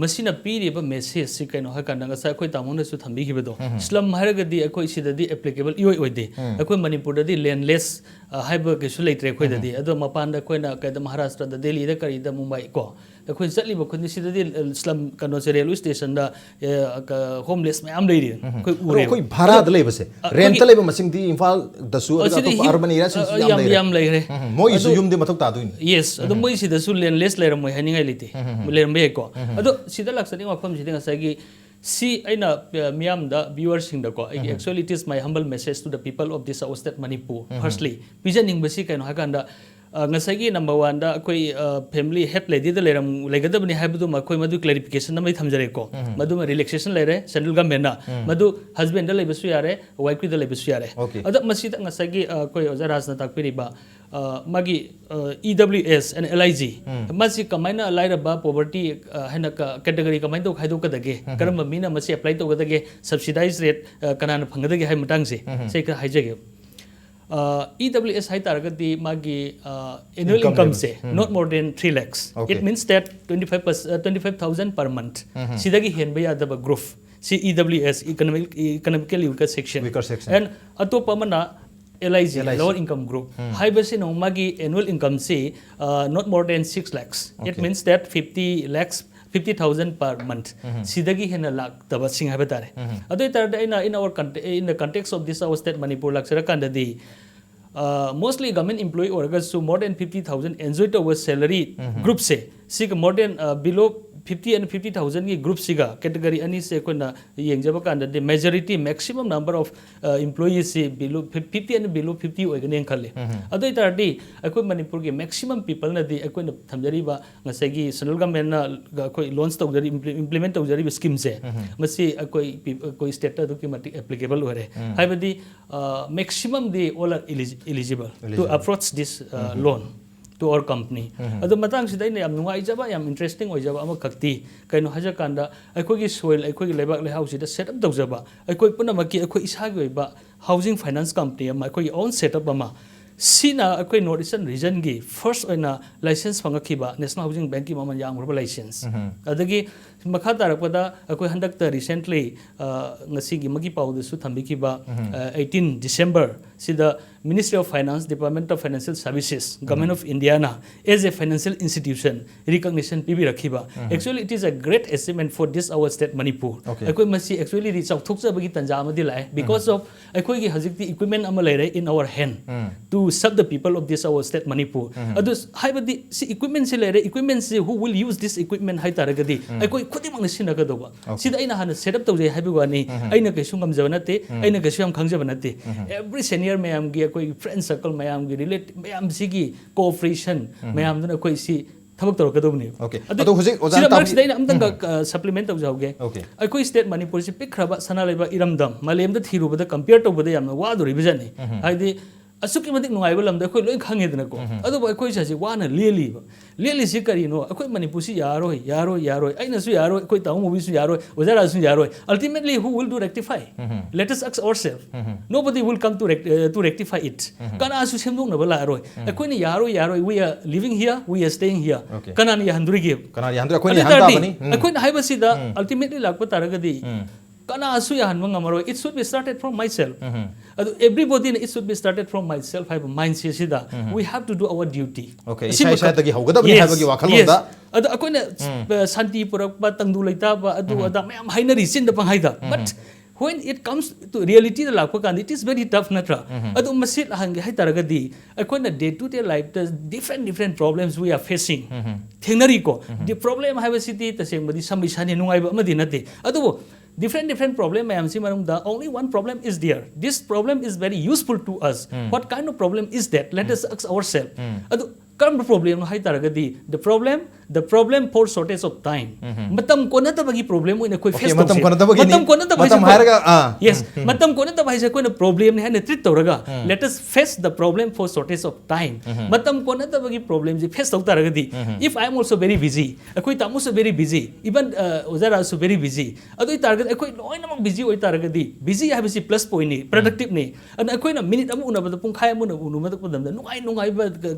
ꯃꯁꯤꯅ ꯄꯤꯔꯤꯕ messageꯁꯤ ꯀꯩꯅꯣ ꯍꯥꯏ ꯀꯥꯟꯗ, ꯉꯁꯥꯏ ꯑꯩꯈꯣꯏ ꯇꯥꯃꯣꯅꯁꯨ ꯊꯝꯕꯤꯈꯤꯕꯗꯣ, ꯎꯝ, ꯎꯝ꯫ Slum ꯍꯥꯏꯔꯒꯗꯤ ꯑꯩꯈꯣꯏ ꯁꯤꯗꯗꯤ applicable ꯏꯑꯣꯏ ꯑꯣꯏꯗꯦ꯫ ꯎꯝ꯫ ꯑꯩꯈꯣꯏ ꯃꯅꯤꯄꯨꯔꯗꯗꯤ landless, ꯑ, ꯍꯥꯏꯕ ꯀꯩꯁꯨ ꯂꯩꯇ꯭ꯔꯦ ꯑꯩꯈꯣꯏꯗꯗꯤ꯫ ꯎꯝ, ꯎꯝ꯫ ꯑꯗꯣ ꯃꯄꯥꯟꯗ ꯑꯩꯈꯣꯏꯅ ꯀꯩꯗ ꯃꯍꯥꯔꯥꯁꯇ꯭ꯔꯗ, ꯗꯦꯜꯂꯤꯗ, ꯀꯔꯤꯗ, ꯃꯨꯝꯕꯥꯏ ꯀꯣ, ꯑꯩꯈꯣꯏ ꯆꯠꯂꯤꯕ ꯈꯨꯗꯤꯡ ꯁꯤꯗꯗꯤ, ꯑ, slum, ꯀꯩꯅꯣꯁꯦ, railway stationꯗ, ꯑ, ꯀ-, homeless ꯃꯌꯥꯝ ꯂꯩꯔꯤ꯫ ꯎꯝ, ꯎꯝ꯫ ꯑꯩꯈꯣꯏ ꯑꯗꯣ ꯎꯔꯦꯕ꯫ ꯑꯩꯈꯣꯏ ꯚꯔꯥꯗ ꯑꯗꯣ, ꯂꯩꯕꯁꯦ, ꯑ, rentꯇ ꯑꯩꯈꯣꯏꯒꯤ ꯂꯩꯕ ꯃꯁꯤꯡꯗꯤ ꯏꯝꯐꯥꯜꯗꯁꯨ, ꯑ, ꯑꯗꯨꯒ ꯁꯤꯗꯤ ꯑꯇꯣꯞꯄ ꯍꯤ-, urban areaꯁꯤꯡꯁꯨ ꯑ, ꯌꯥꯝ ꯌꯥꯝ, ꯂꯩꯔꯦ꯫ ꯌꯥꯝ ꯂꯩꯈ꯭ꯔꯦ꯫ ꯎꯝ, ꯎꯝ꯫ ꯃꯣꯏꯒꯤꯁꯨ ꯑꯗꯣ, ꯌꯨꯝꯗꯤ ꯃꯊꯧ ꯇꯥꯗꯣꯏꯅꯤ꯫ Yes, ꯑꯗꯣ ꯎꯝ, ꯎꯝ꯫ ꯃꯣꯏꯁꯤꯗꯁꯨ landless ꯂꯩꯔꯝꯃꯣꯏ ꯍꯥꯏꯅꯤꯡꯉꯥꯏ ꯂꯩꯇꯦ꯫ ꯎꯝ, ꯎꯝ, ꯎꯝ꯫ ꯂꯩꯔꯝꯕ ꯌꯥꯏꯀꯣ꯫ ꯎꯝ, ꯎꯝ꯫ ꯑꯗꯣ ꯁꯤꯗ ꯂꯥꯛꯆꯅꯤꯡꯕ ꯋꯥꯐꯝꯁꯤꯗꯤ ꯉꯁꯥꯏꯒꯤ ꯁꯤ ꯑꯩꯅ, ꯑ, ꯃꯤꯌꯥꯝꯗ, viewerꯁꯤꯡꯗꯀꯣ, ꯑꯩꯒꯤ, ꯎꯝ, ꯎꯝ꯫ Actually, it is my humble message to the people of this our state, Manipur, um, um. Firstly, ꯄꯤꯖꯅꯤꯡꯕꯁꯤ ꯀꯩꯅꯣ ꯍꯥꯏꯀꯥꯟꯗ, ꯑ, ꯉꯁꯥꯏꯒꯤ number oneꯗ ꯑꯩꯈꯣꯏ, ꯑ, family head ladyꯗ ꯂꯩꯔꯝ-, ꯂꯩꯒꯗꯕꯅꯤ ꯍꯥꯏꯕꯗꯨꯃ ꯑꯩꯈꯣꯏ ꯃꯗꯨ clarification ꯑꯃ ꯑꯩ ꯊꯝꯖꯔꯦꯀꯣ꯫ ꯎꯝ, ꯎꯝ꯫ ꯃꯗꯨꯃ relaxation ꯂꯩꯔꯦ central governmentꯅ꯫ ꯎꯝ꯫ ꯃꯗꯨ husbandꯗ ꯂꯩꯕꯁꯨ ꯌꯥꯔꯦ, wifeꯀꯤꯗ ꯂꯩꯕꯁꯨ ꯌꯥꯔꯦ꯫ Okay꯫ ꯑꯗ ꯃꯁꯤꯗ ꯉꯁꯥꯏꯒꯤ, ꯑ, ꯑꯩꯈꯣꯏ ꯑꯣꯖꯥ ꯔꯥꯖꯅ ꯇꯥꯛꯄꯤꯔꯤꯕ ꯑ, ꯃꯥꯒꯤ E W S N L I G, ꯃꯁꯤ ꯀꯃꯥꯏꯅ ꯂꯥꯏꯔꯕ, ꯄꯣꯕꯔꯇꯤ ꯍꯥꯏꯅ ꯀꯦꯇꯒꯣꯔꯤ ꯀꯃꯥꯏꯅ ꯇꯧ ꯈꯥꯏꯗꯣꯛꯀꯗꯒꯦ? ꯀꯔꯝꯕ ꯃꯤꯅ ꯃꯁꯤ ꯑꯦꯄ꯭ꯂꯥꯏ ꯇꯧꯒꯗꯒꯦ? ꯁꯕꯁꯤꯗꯥꯏꯁ ꯔꯦꯠ ꯀꯅꯥꯅ ꯐꯪꯒꯗꯒꯦ ꯍꯥꯏꯕ ꯃꯇꯥꯡꯁꯦ ꯁꯤ ꯑꯩ ꯈꯔ ꯍꯥꯏꯖꯒꯦ꯫ ꯏ ꯗꯕ꯭ꯂꯤꯎ ꯑꯦꯁ ꯍꯥꯏ ꯇꯥꯔꯒꯗꯤ ꯃꯥꯒꯤ annual Income ꯏꯟꯀꯝꯁꯦ level. not more than three lakhs, Okay. it means that twenty five percent, twenty five thousand per month, ꯁꯤꯗꯒꯤ ꯍꯦꯟꯕ ꯌꯥꯗꯕ group, C E W S, economic economical weaker section. Weaker section. And ꯑꯇꯣꯞꯄ ꯑꯃꯅ L I G, LIC. Lower income group ꯍꯥꯏꯕꯁꯤꯅ ꯑꯃꯨꯛ ꯃꯥꯒꯤ annual ꯏꯟꯀꯝꯁꯤ not more than six lakhs, it Okay. means that fifty lakhs, fifty thousand per month, ꯁꯤꯗꯒꯤ ꯍꯦꯟꯅ ꯂꯥꯛꯇꯕꯁꯤꯡ ꯍꯥꯏꯕ ꯇꯥꯔꯦ꯫ ꯑꯗꯨ ꯑꯣꯏ ꯇꯥꯔꯗꯤ ꯑꯩꯅ in our conte- in the context of this our state Manipur ꯂꯥꯛꯆꯔꯀꯥꯟꯗꯗꯤ, ꯃꯣꯁꯂꯤ ꯒꯚꯔꯟꯃꯦꯟ ꯏꯝꯄ꯭ꯂꯣꯌꯤ ꯑꯣꯏꯔꯒꯁꯨ more than fifty thousand enjoy ꯇꯧꯕ ꯁꯦꯂꯔꯤ ꯒ꯭ꯔꯨꯞꯁꯦ, ꯁꯤꯒ more than below fifty and fifty thousandꯒꯤ ꯒ꯭ꯔꯨꯞꯁꯤꯒ, ꯀꯦꯇꯒꯣꯔꯤ ꯑꯅꯤꯁꯦ ꯑꯩꯈꯣꯏꯅ ꯌꯦꯡꯖꯕ ꯀꯥꯟꯗꯗꯤ majority, maximum number of employeesꯁꯤ below fifty and below fifty ꯑꯣꯏꯒꯅꯦꯅ ꯈꯜꯂꯤ꯫ ꯑꯗꯨ ꯑꯣꯏ ꯇꯥꯔꯗꯤ ꯑꯩꯈꯣꯏ ꯃꯅꯤꯄꯨꯔꯒꯤ maximum peopleꯅꯗꯤ ꯑꯩꯈꯣꯏꯅ ꯊꯝꯖꯔꯤꯕ ꯉꯁꯥꯏꯒꯤ ꯁꯦꯟꯇ꯭ꯔꯦꯜ ꯒꯚꯔꯟꯃꯦꯟꯅ ꯑꯩꯈꯣꯏ ꯂꯣꯟꯁ ꯇꯧꯖꯔꯤ, implement ꯇꯧꯖꯔꯤꯕ ꯁ꯭ꯀꯤꯝꯁꯦ, ꯃꯁꯤ ꯑꯩꯈꯣꯏ ꯄꯤ- ꯑꯩꯈꯣꯏ ꯁ꯭ꯇꯦꯠꯇ ꯑꯗꯨꯛꯀꯤ ꯃꯇꯤꯛ ꯑꯦꯄ꯭ꯂꯤꯀꯦꯕꯜ ꯑꯣꯏꯔꯦ꯫ ꯍꯥꯏꯕꯗꯤ maximum they all are eligible to Eligible. approach this loan to our company. ꯑꯗꯣ ꯃꯇꯥꯡꯁꯤꯗ ꯑꯩꯅ ꯌꯥꯝ ꯅꯨꯡꯉꯥꯏꯖꯕ, ꯌꯥꯝ ꯏꯟꯇꯔꯦꯁꯇꯤꯡ ꯑꯣꯏꯖꯕ ꯑꯃꯈꯛꯇꯤ ꯀꯩꯅꯣ ꯍꯥꯏꯖꯀꯥꯟꯗ, ꯑꯩꯈꯣꯏꯒꯤ ꯁꯣꯏꯜ, ꯑꯩꯈꯣꯏꯒꯤ ꯂꯩꯕꯥꯛ ꯂꯩꯍꯥꯎꯁꯤꯗ ꯁꯦꯠ ꯑꯞ ꯇꯧꯖꯕ, ꯑꯩꯈꯣꯏ ꯄꯨꯝꯅꯃꯛꯀꯤ ꯑꯩꯈꯣꯏ ꯏꯁꯥꯒꯤ ꯑꯣꯏꯕ ꯍꯥꯎꯁꯤꯡ ꯐꯥꯏꯅꯥꯟꯁ ꯀꯝꯄꯅꯤ ꯑꯃ, ꯑꯩꯈꯣꯏꯒꯤ ꯑꯣꯟ ꯁꯦꯠ ꯑꯞ ꯑꯃ, ꯁꯤꯅ ꯑꯩꯈꯣꯏ ꯅꯣꯔꯠ ꯏꯁꯇꯔꯟ ꯔꯤꯖꯟꯒꯤ ꯐꯥꯔꯁ ꯑꯣꯏꯅ ꯂꯥꯏꯁꯦꯟꯁ ꯐꯪꯉꯛꯈꯤꯕ, ꯅꯦꯁꯅꯦꯜ ꯍꯥꯎꯁꯤꯡ ꯕꯦꯡꯛꯀꯤ ꯃꯃꯜ ꯌꯥꯝꯈ꯭ꯔꯕ ꯂꯥꯏꯁꯦꯟꯁ꯫ ꯑꯗꯒꯤ ꯃꯈꯥ ꯇꯥꯔꯛꯄꯗ ꯑꯩꯈꯣꯏ ꯍꯟꯗꯛꯇ ꯔꯤꯁꯦꯟꯠꯂꯤ ꯉꯁꯤꯒꯤ ꯃꯒꯤ ꯄꯥꯎꯗꯁꯨ ꯊꯝꯕꯤꯈꯤꯕ, ꯑꯩꯠꯇꯤꯟ ꯗꯤꯁꯦꯝꯕꯔ ꯁꯤꯗ Ministry of Finance, Department of Financial Services, Government of Indiaꯅ as a financial institution recognition ꯄꯤꯕꯤꯔꯛꯈꯤꯕ꯫ Actually, it is a great achievement for this our state Manipur. Okay. ꯑꯩꯈꯣꯏ ꯃꯁꯤ actually ꯗꯤ ꯆꯥꯎꯊꯣꯛꯆꯕꯒꯤ ꯇꯥꯟꯖꯥ ꯑꯃꯗꯤ ꯂꯥꯛꯑꯦ, because of ꯑꯩꯈꯣꯏꯒꯤ ꯍꯧꯖꯤꯛꯇꯤ equipment ꯑꯃ ꯂꯩꯔꯦ in our hand to serve the people of this our state Manipur. ꯑꯗꯨ ꯍꯥꯏꯕꯗꯤ ꯁꯤ equipmentꯁꯤ ꯂꯩꯔꯦ, equipmentꯁꯤ who will use this equipment ꯍꯥꯏ ꯇꯥꯔꯒꯗꯤ ꯑꯩꯈꯣꯏ ꯈꯨꯗꯤꯡꯃꯛꯅ ꯁꯤꯖꯤꯟꯅꯒꯗꯧꯕ꯫ Okay. ꯁꯤꯗ ꯑꯩꯅ ꯍꯥꯟꯅ ꯁꯦꯠ ꯑꯞ ꯇꯧꯖꯩ ꯍꯥꯏꯕꯒꯤ ꯋꯥꯅꯤ, ꯑꯩꯅ ꯀꯩꯁꯨ ꯉꯝꯖꯕ ꯅꯠꯇꯦ, ꯑꯩꯅ ꯀꯩꯁꯨ ꯌꯥꯝ ꯈꯪꯖꯕ ꯅꯠꯇꯦ꯫ Every senior ꯃꯌꯥꯝꯒꯤ, ꯑꯩꯈꯣꯏꯒꯤ friend circle ꯃꯌꯥꯝꯒꯤ, relate ꯃꯌꯥꯝꯁꯤꯒꯤ cooperation ꯃꯌꯥꯝꯗꯨꯅ ꯑꯩꯈꯣꯏ ꯁꯤ ꯊꯕꯛ ꯇꯧꯔꯛꯀꯗꯧꯕꯅꯦꯕ꯫ Okay. ꯑꯗꯨ ꯑꯗꯣ ꯍꯧꯖꯤꯛ ꯑꯣꯖꯥꯅ ꯁꯤꯗ ꯇꯥꯛꯄꯤ- ꯃꯔꯛꯁꯤꯗ ꯑꯩꯅ ꯑꯝꯇꯪꯒ ꯁꯄ꯭ꯂꯤꯃꯦꯟ ꯇꯧꯖꯍꯧꯒꯦ꯫ Okay. ꯑꯩꯈꯣꯏ ꯁ꯭ꯇꯦꯠ ꯃꯅꯤꯄꯨꯔꯁꯤ ꯄꯤꯛꯈ꯭ꯔꯕ ꯁꯅꯥ ꯂꯩꯕꯥꯛ ꯏꯔꯝꯗꯝ, ꯃꯥꯂꯦꯝꯗ ꯊꯤꯔꯨꯕꯗ ꯀꯝꯄꯤꯌꯔ ꯇꯧꯕꯗ ꯌꯥꯝꯅ ꯋꯥꯗꯣꯔꯤꯕ ꯖꯥꯠꯅꯤ꯫ ꯍꯥꯏꯗꯤ ꯑꯁꯨꯛꯀꯤ ꯃꯇꯤꯛ ꯅꯨꯡꯉꯥꯏꯕ ꯂꯝꯗ ꯑꯩꯈꯣꯏ ꯂꯣꯏ ꯈꯪꯉꯦꯗꯅꯀꯣ꯫ ꯑꯗꯨꯕꯨ ꯑꯩꯈꯣꯏꯁꯦ ꯍꯧꯖꯤꯛ ꯋꯥꯅ ꯂꯦꯜꯂꯤꯕ꯫ ꯂꯦꯜꯂꯤꯁꯤ ꯀꯔꯤꯅꯣ? ꯑꯩꯈꯣꯏ ꯃꯅꯤꯄꯨꯔꯁꯤ ꯌꯥꯔꯣꯏ, ꯌꯥꯔꯣꯏ, ꯌꯥꯔꯣꯏ, ꯑꯩꯅꯁꯨ ꯌꯥꯔꯣꯏ, ꯑꯩꯈꯣꯏ ꯇꯥꯃꯣ ꯃꯨꯕꯤꯁꯨ ꯌꯥꯔꯣꯏ, ꯑꯣꯖꯥ ꯔꯥꯖꯁꯨ ꯌꯥꯔꯣꯏ꯫ Ultimately, who will do rectify? Let us ask ourselves. Nobody will come to, rect- uh, to rectify it. ꯀꯅꯥꯁꯨ ꯁꯦꯝꯗꯣꯛꯅꯕ ꯂꯥꯛꯑꯔꯣꯏ꯫ ꯑꯩꯈꯣꯏꯅ ꯌꯥꯔꯣꯏ, ꯌꯥꯔꯣꯏ, we are living here, we are staying here. Okay. ꯀꯅꯥꯅ ꯌꯥꯍꯟꯗꯣꯔꯤꯒꯦ? ꯀꯅꯥ ꯌꯥꯍꯟꯗꯣꯏ? ꯑꯩꯈꯣꯏꯅ ꯑꯗꯨ ꯌꯥꯍꯟ ꯇꯥꯔꯗꯤ ꯇꯥꯕꯅꯤ꯫ ꯎꯝ꯫ ꯑꯩꯈꯣꯏꯅ ꯍꯥꯏꯕꯁꯤꯗ ultimately ꯂꯥꯛꯄ ꯇꯥꯔꯒꯗꯤ ꯀꯅꯥꯁꯨ ꯌꯥꯍꯟꯕ ꯉꯝꯃꯔꯣꯏ꯫ It should be started from myself. ꯑꯗꯨ everybody ꯅ it should be started from myself ꯍꯥꯏꯕ mindset ꯁꯤꯗ we have to do our duty. Okay, ꯑꯁꯤꯃ ꯏꯁꯥ ꯏꯁꯥꯗꯒꯤ ꯍꯧꯒꯗꯕꯅꯤ Yes, ꯍꯥꯏꯕꯒꯤ ꯋꯥꯈꯜꯂꯣꯟꯗ꯫ Yes. ꯑꯗꯣ ꯑꯩꯈꯣꯏꯅ ꯑ, ꯁꯥꯟꯇꯤ ꯄꯨꯔꯛꯄ, ꯇꯪꯗꯨ ꯂꯩꯇꯥꯕ, ꯑꯗꯨ ꯑꯗꯥ ꯃꯌꯥꯝ ꯍꯥꯏꯅꯔꯤ ꯆꯤꯟꯗ ꯄꯪꯍꯥꯏꯗ꯫ But when it comes to reality ꯗ ꯂꯥꯛꯄ ꯀꯥꯟꯗ it is very tough, ꯅꯠꯇ꯭ꯔꯥ? ꯑꯗꯨ ꯃꯁꯤ ꯍꯪꯒꯦ ꯍꯥꯏꯇꯥꯔꯒꯗꯤ ꯑꯩꯈꯣꯏꯅ day to day life ꯇ different different problems we are facing. ꯊꯦꯡꯅꯔꯤꯀꯣ꯫ The problem ꯍꯥꯏꯕꯁꯤꯗꯤ ꯇꯁꯦꯡꯕꯗꯤ ꯁꯝꯕꯤ ꯁꯥꯅꯤ ꯅꯨꯡꯉꯥꯏꯕ ꯑꯃꯗꯤ ꯅꯠꯇꯦ꯫ ꯑꯗꯨꯕꯨ different different problem ꯃꯌꯥꯝꯁꯤ ꯃꯅꯨꯡꯗ only one problem is there. This problem is very useful to us. What kind of problem is that? Let us ask ourselves. ꯑꯗꯨ ꯀꯔꯝꯕ problem ꯅꯣ ꯍꯥꯏ ꯇꯥꯔꯒꯗꯤ the problem the problem for shortage of time. ꯃꯇꯝ ꯀꯣꯟꯅꯗꯕꯒꯤ problem ꯑꯣꯏꯅ ꯑꯩꯈꯣꯏ Okay, face ꯃꯇꯝ ꯇꯧꯁꯦ꯫ ꯀꯣꯟꯅꯗꯕꯒꯤꯅꯤ꯫ ꯃꯇꯝ ꯀꯣꯟꯅꯗꯕ ꯍꯥꯏꯁꯦ ꯃꯇꯝ ꯑꯩꯈꯣꯏ- ꯍꯥꯏꯔꯒ, ꯑꯥ. Yes, ꯃꯇꯝ ꯀꯣꯟꯅꯗꯕ ꯍꯥꯏꯁꯦ ꯑꯩꯈꯣꯏꯅ problem ꯅꯤ ꯍꯥꯏꯅ treat ꯇꯧꯔꯒ let us face the problem for shortage of time. ꯃꯇꯝ ꯀꯣꯟꯅꯗꯕꯒꯤ problem ꯁꯦ face ꯇꯧ ꯇꯥꯔꯒꯗꯤ if I am also very busy, ꯑꯩꯈꯣꯏ ꯇꯥꯃꯣꯁꯨ very busy, even ꯑꯣꯖꯥ ꯔꯥꯖꯁꯨ very busy, ꯑꯗꯨ ꯑꯣꯏ ꯇꯥꯔꯒꯗꯤ ꯑꯩꯈꯣꯏ ꯂꯣꯏꯅꯃꯛ busy ꯑꯣꯏ ꯇꯥꯔꯒꯗꯤ, busy ꯍꯥꯏꯕꯁꯤ plus point ꯅꯤ, productive ꯅꯤ꯫ ꯑꯗꯨꯅ ꯑꯩꯈꯣꯏꯅ minute ꯑꯃ ꯎꯅꯕꯗ, ꯄꯨꯡꯈꯥꯏ ꯑꯃ ꯎꯅꯕ ꯃꯇꯝꯗ ꯅꯨꯡꯉꯥꯏ ꯅꯨꯡꯉꯥꯏꯕ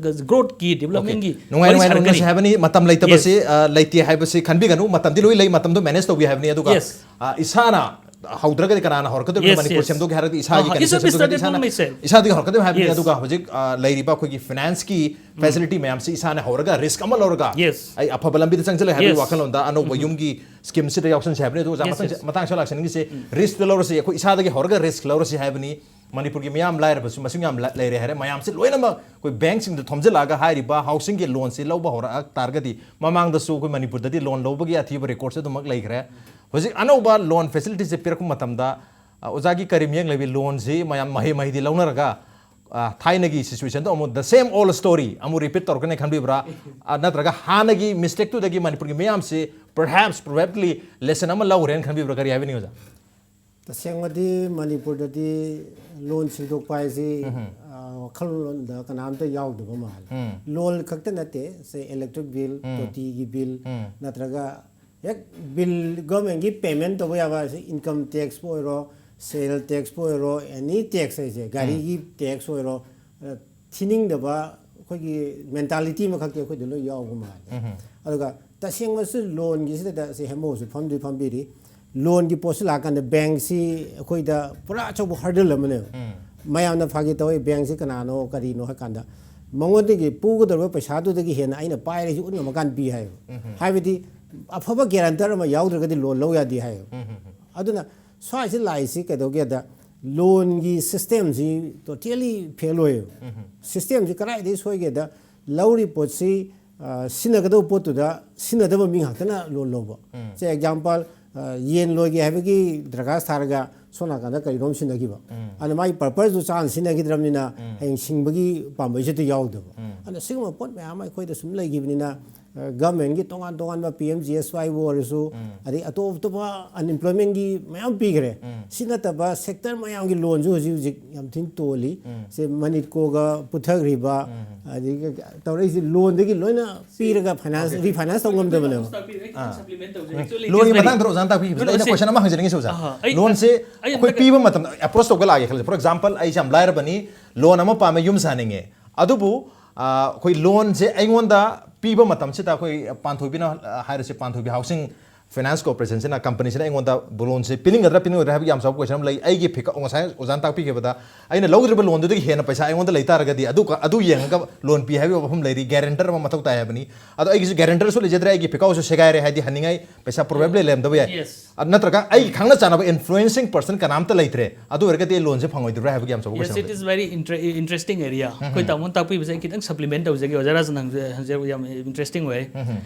growth ꯀꯤ, development ꯀꯤ ꯅꯨꯡꯉꯥꯏ ꯋꯥꯔꯤ ꯅꯨꯡꯉꯥꯏ ꯁꯥꯔꯛꯀꯅꯤ꯫ ꯎꯅꯁꯦ ꯍꯥꯏꯕꯅꯤ꯫ ꯃꯇꯝ ꯂꯩꯇꯕꯁꯤ Yes. ꯑ, ꯂꯩꯇꯦ ꯍꯥꯏꯕꯁꯤ ꯈꯟꯕꯤꯒꯅꯨ꯫ ꯃꯇꯝꯗꯤ ꯂꯣꯏ ꯂꯩ, ꯃꯇꯝꯗꯣ manage ꯇꯧꯕꯤ ꯍꯥꯏꯕꯅꯤ꯫ ꯑꯗꯨꯒ Yes. ꯑ, ꯏꯁꯥꯅ ꯍꯧꯗ꯭ꯔꯒꯗꯤ ꯀꯅꯥꯅ ꯍꯧꯔꯛꯀꯗꯣꯏꯅꯣ? Yes, Manipur yes. ꯁꯦꯝꯗꯣꯛꯀꯦ ꯍꯥꯏꯔꯒꯗꯤ ꯏꯁꯥꯒꯤ ꯑꯍ, it condition should be ꯁꯦꯝꯗꯣꯛꯀꯦ started ꯏꯁꯥꯅ, from myself. ꯏꯁꯥꯗꯒꯤ ꯍꯧꯔꯛꯀꯗꯣꯏꯅꯤ ꯍꯥꯏꯕꯅꯤ꯫ Yes. ꯑꯗꯨꯒ ꯍꯧꯖꯤꯛ ꯑ, ꯂꯩꯔꯤꯕ ꯑꯩꯈꯣꯏꯒꯤ finance ꯀꯤ facility ꯃꯌꯥꯝꯁꯤ ꯏꯁꯥꯅ ꯍꯧꯔꯒ risk ꯑꯃ ꯂꯧꯔꯒ Yes. ꯑꯩ ꯑꯐꯕ ꯂꯝꯕꯤꯗ ꯆꯪꯁꯤꯜꯂꯦ ꯍꯥꯏꯕꯒꯤ Yes. ꯋꯥꯈꯜꯂꯣꯟꯗ ꯑꯅꯧꯕ ꯌꯨꯝꯒꯤ scheme ꯁꯤꯗ ꯌꯥꯎꯁꯟꯁꯦ ꯍꯥꯏꯕꯅꯤ꯫ ꯑꯗꯨꯒ ꯑꯣꯖꯥ Yes, ꯃꯊꯪ yes. ꯃꯇꯥꯡ ꯁ꯭ꯋꯥꯏ ꯂꯥꯛꯆꯅꯤꯡꯉꯤꯁꯦ risk ꯇ ꯂꯧꯔꯁꯤ, ꯑꯩꯈꯣꯏ ꯏꯁꯥꯗꯒꯤ ꯍꯧꯔꯒ risk ꯂꯧꯔꯁꯤ ꯍꯥꯏꯕꯅꯤ꯫ ꯃꯅꯤꯄꯨꯔꯒꯤ ꯃꯤꯌꯥꯝ ꯂꯥꯏꯔꯕꯁꯨ ꯃꯁꯤꯡ ꯌꯥꯝ ꯂ- ꯂꯩꯔꯦ ꯍꯥꯏꯔꯦ꯫ ꯃꯌꯥꯝꯁꯤ ꯂꯣꯏꯅꯃꯛ ꯑꯩꯈꯣꯏ bank ꯁꯤꯡꯗ ꯊꯣꯝꯖꯤꯜꯂꯛꯑꯒ ꯍꯥꯏꯔꯤꯕ housing ꯒꯤ loan ꯁꯤ ꯂꯧꯕ ꯍꯧꯔꯛ ꯇꯥꯔꯒꯗꯤ, ꯃꯃꯥꯡꯗꯁꯨ ꯑꯩꯈꯣꯏ ꯃꯅꯤꯄꯨꯔꯗꯗꯤ loan ꯂꯧꯕꯒꯤ ꯑꯊꯤꯕ record ꯁꯨ ꯑꯗꯨꯃꯛ ꯂꯩꯈ꯭ꯔꯦ꯫ ꯍꯧꯖꯤꯛ ꯑꯅꯧꯕ loan facility ꯁꯦ ꯄꯤꯔꯛꯄ ꯃꯇꯝꯗ, ꯑ, ꯑꯣꯖꯥꯒꯤ ꯀꯔꯤ ꯃꯤꯠꯌꯦꯡ ꯂꯩꯕꯤ? Loan ꯁꯤ ꯃꯌꯥꯝ ꯃꯍꯩ ꯃꯍꯩꯗꯤ ꯂꯧꯅꯔꯒ, ꯑ, ꯊꯥꯏꯅꯒꯤ situation ꯗꯣ ꯑꯃꯨꯛ the same old story ꯑꯃꯨꯛ repeat ꯇꯧꯔꯛꯀꯅꯤ ꯈꯟꯕꯤꯕ꯭ꯔꯥ? ꯑ, ꯅꯠꯇ꯭ꯔꯒ ꯍꯥꯟꯅꯒꯤ mistake ꯇꯨꯗꯒꯤ ꯃꯅꯤꯄꯨꯔꯒꯤ ꯃꯤꯌꯥꯝꯁꯤ perhaps, probably lesson ꯑꯃ ꯂꯧꯈ꯭ꯔꯦꯅ ꯈꯟꯕꯤꯕ꯭ꯔꯥ? ꯀꯔꯤ ꯍꯥꯏꯕꯤꯅꯤꯡꯉꯤ ꯑꯣꯖꯥ? ꯇꯁꯦꯡꯕꯗꯤ ꯃꯅꯤꯄꯨꯔꯗꯗꯤ loan ꯁꯤꯡꯗꯣꯛꯄ ꯍꯥꯏꯁꯤ, ꯑ, ꯋꯥꯈꯜꯂꯣꯟꯗ ꯀꯅꯥꯝꯇ ꯌꯥꯎꯗꯕ ꯃꯥꯜꯂꯦ꯫ ꯎꯝ. ꯂꯣꯟ ꯈꯛꯇ ꯅꯠꯇꯦ, ꯁꯦ, ꯏꯂꯦꯛꯇ꯭ꯔꯤꯛ ꯕꯤꯜ, ꯎꯝ. ꯇꯣꯇꯤꯒꯤ ꯕꯤꯜ, ꯎꯝ. ꯅꯠꯇ꯭ꯔꯒ ꯍꯦꯛ ꯕꯤꯜ, ꯒꯚꯔꯟꯃꯦꯟꯒꯤ ꯄꯦꯃꯦꯟ ꯇꯧꯕ ꯌꯥꯕ, ꯁꯦ, ꯏꯟꯀꯝ ꯇꯦꯛꯁꯄꯨ ꯑꯣꯏꯔꯣ, ꯁꯦꯜ ꯇꯦꯛꯁꯄꯨ ꯑꯣꯏꯔꯣ, ꯑꯦꯅꯤ ꯇꯦꯛꯁ ꯍꯥꯏꯁꯦ, ꯒꯥꯔꯤꯒꯤ ꯇꯦꯛꯁ ꯑꯣꯏꯔꯣ, ꯑ, ꯊꯤꯅꯤꯡꯗꯕ ꯑꯩꯈꯣꯏꯒꯤ ꯃꯦꯟꯇꯥꯂꯤꯇꯤ ꯑꯃꯈꯛꯇꯤ ꯑꯩꯈꯣꯏꯗ ꯂꯣꯏ ꯌꯥꯎꯕ ꯃꯥꯜꯂꯦ꯫ ꯎꯝ. ꯑꯗꯨꯒ ꯇꯁꯦꯡꯕꯁꯨ ꯂꯣꯟꯒꯤꯁꯤꯗ ꯁꯤ ꯍꯦꯃꯧꯁꯨ ꯐꯝꯗꯤ ꯐꯝꯕꯤꯔꯤ꯫ ꯂꯣꯟꯒꯤ ꯄꯣꯠꯁꯤ ꯂꯥꯛꯀꯥꯟꯗ ꯕꯦꯡꯁꯤ ꯑꯩꯈꯣꯏꯗ ꯄꯨꯔꯥ ꯑꯆꯧꯕ ꯍꯔꯗꯜ ꯑꯃꯅꯦꯕ꯫ ꯎꯝ. ꯃꯌꯥꯝꯅ ꯐꯥꯒꯤ ꯇꯧꯋꯤ, "ꯕꯦꯡꯁꯤ ꯀꯅꯥꯅꯣ, ꯀꯔꯤꯅꯣ?" ꯍꯥꯏ ꯀꯥꯟꯗ, "ꯃꯉꯣꯟꯗꯒꯤ ꯄꯨꯒꯗꯧꯔꯤꯕ ꯄꯩꯁꯥꯗꯨꯗꯒꯤ ꯍꯦꯟꯅ ꯑꯩꯅ ꯄꯥꯏꯔꯤꯁꯤ ꯎꯠ ꯉꯝꯃꯀꯥꯟꯗ ꯄꯤ" ꯍꯥꯏꯌꯦꯕ꯫ ꯍꯥꯏꯕꯗꯤ ꯑꯐꯕ ꯒꯦꯔꯦꯟꯇꯔ ꯑꯃ ꯌꯥꯎꯗ꯭ꯔꯒꯗꯤ ꯂꯣꯟ ꯂꯧ ꯌꯥꯗꯦ ꯍꯥꯏꯌꯦꯕ꯫ ꯑꯗꯨꯅ ꯁ꯭ꯋꯥꯏꯁꯤ ꯂꯥꯛꯏꯁꯤ ꯀꯩꯗꯧꯒꯦꯗ, ꯂꯣꯟꯒꯤ ꯁꯤꯁꯇꯦꯝꯁꯤ ꯇꯣꯇꯦꯂꯤ ꯐꯦꯜ ꯑꯣꯏꯌꯦꯕ꯫ ꯁꯤꯁꯇꯦꯝꯁꯤ ꯀꯗꯥꯏꯗꯒꯤ ꯁꯣꯏꯒꯦꯗ, ꯂꯧꯔꯤ ꯄꯣꯠꯁꯤ, ꯑ, ꯁꯤꯖꯤꯟꯅꯒꯗꯧꯕ ꯄꯣꯠꯇꯨꯗ ꯁꯤꯖꯤꯟꯅꯗꯕ ꯃꯤ ꯉꯥꯛꯇꯅ ꯂꯣꯟ ꯂꯧꯕ꯫ ꯁꯦ, ꯑꯦꯛꯖꯥꯝꯄꯜ, ꯑ, ꯌꯦꯟ ꯂꯣꯏꯒꯦ ꯍꯥꯏꯕꯒꯤ ꯗꯔꯈꯥꯁ ꯊꯥꯔꯒ ꯁꯣꯝ ꯅꯥꯀꯟꯗ ꯀꯔꯤꯅꯣꯝ ꯁꯤꯖꯤꯟꯅꯈꯤꯕ꯫ ꯑꯗꯨꯅ ꯃꯥꯒꯤ ꯄꯔꯄꯁꯇꯨ ꯆꯥꯅ ꯁꯤꯖꯤꯟꯅꯈꯤꯗ꯭ꯔꯕꯅꯤꯅ ꯍꯌꯦꯡ ꯁꯤꯡꯕꯒꯤ ꯄꯥꯝꯕꯩꯁꯤꯗ ꯌꯥꯎꯗꯕ꯫ ꯑꯗꯨꯅ ꯁꯤꯒꯨꯝꯕ ꯄꯣꯠ ꯃꯌꯥꯝ ꯑꯃ ꯑꯩꯈꯣꯏꯗ ꯁꯨꯝ ꯂꯩꯈꯤꯕꯅꯤꯅ, ꯑ, ꯒꯚꯔꯟꯃꯦꯟꯒꯤ ꯇꯣꯉꯥꯟ ꯇꯣꯉꯥꯟꯕ ꯄꯤ ꯑꯦꯝ ꯖꯤ ꯑꯦꯁ ꯋꯥꯏꯕꯨ ꯑꯣꯏꯔꯁꯨ, ꯑꯗꯩ ꯑꯇꯣꯞ ꯑꯇꯣꯞꯄ ꯑꯟꯑꯦꯝꯄ꯭ꯂꯣꯏꯃꯦꯟꯒꯤ ꯃꯌꯥꯝ ꯄꯤꯈ꯭ꯔꯦ꯫ ꯁꯤ ꯅꯠꯇꯕ ꯁꯦꯛꯇꯔ ꯃꯌꯥꯝꯒꯤ ꯂꯣꯟꯁꯨ ꯍꯧꯖꯤꯛ ꯍꯧꯖꯤꯛ ꯌꯥꯝ ꯊꯤꯅ ꯇꯣꯜꯂꯤ꯫ ꯁꯦ, ꯃꯅꯤꯠꯀꯣꯒ ꯄꯨꯊꯈ꯭ꯔꯤꯕ, ꯑꯗꯒꯤ ꯇꯧꯔꯛꯏꯁꯤ ꯂꯣꯟꯗꯒꯤ ꯂꯣꯏꯅ ꯄꯤꯔꯒ ꯐꯥꯏꯅꯥꯟꯁ, ꯔꯤꯐꯥꯏꯅꯥꯟꯁ ꯇꯧ ꯉꯝꯗꯕꯅꯦꯕ꯫ ꯈꯤꯇꯪ supplement ꯇꯧꯖꯩ꯫ Actually, ꯂꯣꯟꯒꯤ ꯏꯆꯦ, ꯃꯇꯥꯡꯗ ꯑꯣꯖꯥꯅ ꯇꯥꯛꯄꯤꯈꯤꯕꯁꯦ ꯅꯠꯇꯦ, ꯑꯩꯅ ꯁꯤ- ꯀꯣꯏꯁꯟ ꯑꯃ ꯍꯪꯖꯅꯤꯡꯉꯤ ꯑꯣꯖꯥ꯫ ꯑꯍꯥ, ꯑꯩ- ꯂꯣꯟꯁꯦ ꯑꯩ ꯑꯩꯈꯣꯏ ꯑꯝꯇ- ꯄꯤꯕ ꯃꯇꯝꯗ, ꯑꯦꯄ꯭ꯔꯣꯁ ꯇꯧꯕ ꯂꯥꯛꯑꯒꯦ ꯈꯜꯂꯁꯦ꯫ ꯐꯣꯔ ꯑꯦꯛꯖꯥꯝꯄꯜ, ꯑꯩꯁꯦ ꯌꯥꯝ ꯂꯥꯏꯔꯕꯅꯤ, ꯂꯣꯟ ꯑꯃ ꯄꯥꯝꯃꯦ, ꯌꯨꯝ ꯁꯥꯅꯤꯡꯉꯦ, ꯑꯗꯨꯕꯨ, ꯑ, ꯑꯩꯈꯣꯏ ꯂꯣꯟꯁꯦ ꯑꯩꯉꯣꯟꯗ ꯄꯤꯕ ꯃꯇꯝꯁꯤꯗ ꯑꯩꯈꯣꯏ ꯄꯥꯟꯊꯣꯏꯕꯤꯅ, ꯑ, ꯍꯥꯏꯔꯁꯦ, ꯄꯥꯟꯊꯣꯏꯕꯤ ꯍꯥꯎꯁꯤꯡ ꯐꯥꯏꯅꯥꯟꯁ ꯀꯣꯔꯄꯣꯔꯦꯁꯟꯁꯤꯅ, ꯀꯝꯄꯅꯤꯁꯤꯅ ꯑꯩꯉꯣꯟꯗ ꯂꯣꯟꯁꯦ ꯄꯤꯅꯤꯡꯒꯗ꯭ꯔꯥ ꯄꯤꯅꯤꯡꯉꯣꯏꯗ꯭ꯔꯥ ꯍꯥꯏꯕꯒꯤ ꯌꯥꯝ ꯆꯥꯎꯕ ꯀꯣꯏꯁꯟ ꯑꯃ ꯂꯩ꯫ ꯑꯩꯒꯤ ꯐꯤꯀ-, ꯉꯁꯥꯏ ꯑꯣꯖꯥꯅ ꯇꯥꯛꯄꯤꯈꯤꯕꯗ, ꯑꯩꯅ ꯂꯧꯒꯗꯧꯔꯤꯕ ꯂꯣꯟꯗꯨꯗꯒꯤ ꯍꯦꯟꯅ ꯄꯩꯁꯥ ꯑꯩꯉꯣꯟꯗ ꯂꯩ ꯇꯥꯔꯒꯗꯤ, ꯑꯗꯨ, ꯑꯗꯨ ꯌꯦꯡꯉꯒ ꯂꯣꯟ ꯄꯤ ꯍꯥꯏꯕꯒꯤ ꯋꯥꯐꯝ ꯂꯩꯔꯤ, ꯒꯦꯔꯦꯟꯇꯔ ꯑꯃ ꯃꯊꯧ ꯇꯥꯏ ꯍꯥꯏꯕꯅꯤ꯫ ꯑꯗꯣ ꯑꯩꯒꯤꯁꯨ ꯒꯦꯔꯦꯟꯇꯔꯁꯨ ꯂꯩꯖꯗ꯭ꯔꯦ, ꯑꯩꯒꯤ ꯐꯤꯀꯥꯎꯁꯨ ꯁꯦꯒꯥꯏꯔꯦ ꯍꯥꯏꯗꯤ ꯍꯟꯅꯤꯡꯉꯥꯏ ꯄꯩꯁꯥ ꯄ꯭ꯔꯣꯕꯦꯕ꯭ꯂꯤ ꯂꯩꯔꯝꯗꯕ ꯌꯥꯏ꯫ Yes. ꯑꯗꯨ ꯅꯠꯇ꯭ꯔꯒ ꯑꯩꯒꯤ ꯈꯪꯅ ꯆꯥꯟꯅꯕ ꯏꯟꯐ꯭ꯂꯨꯌꯦꯟꯁꯤꯡ ꯄꯔꯁꯟ ꯀꯅꯥꯝꯇ ꯂꯩꯇ꯭ꯔꯦ, ꯑꯗꯨ ꯑꯣꯏꯔꯒꯗꯤ ꯑꯩ ꯂꯣꯟꯁꯦ ꯐꯪꯉꯣꯏꯗꯕ꯭ꯔꯥ ꯍꯥꯏꯕꯒꯤ ꯌꯥꯝ ꯆꯥꯎꯕ Yes, ꯀꯣꯏꯁꯟ it ꯂꯩ꯫ Is very inter- interesting area. ꯑꯩꯈꯣꯏ ꯇꯥꯃꯣꯅ ꯇꯥꯛꯄꯤꯕꯁꯦ ꯑꯩ ꯈꯤꯇꯪ supplement ꯇꯧꯖꯒꯦ, ꯑꯣꯖꯥ ꯔꯥꯖꯟ ꯍꯪꯖ-, ꯍꯪꯖ-, ꯌꯥꯝ interesting ꯑꯣꯏ꯫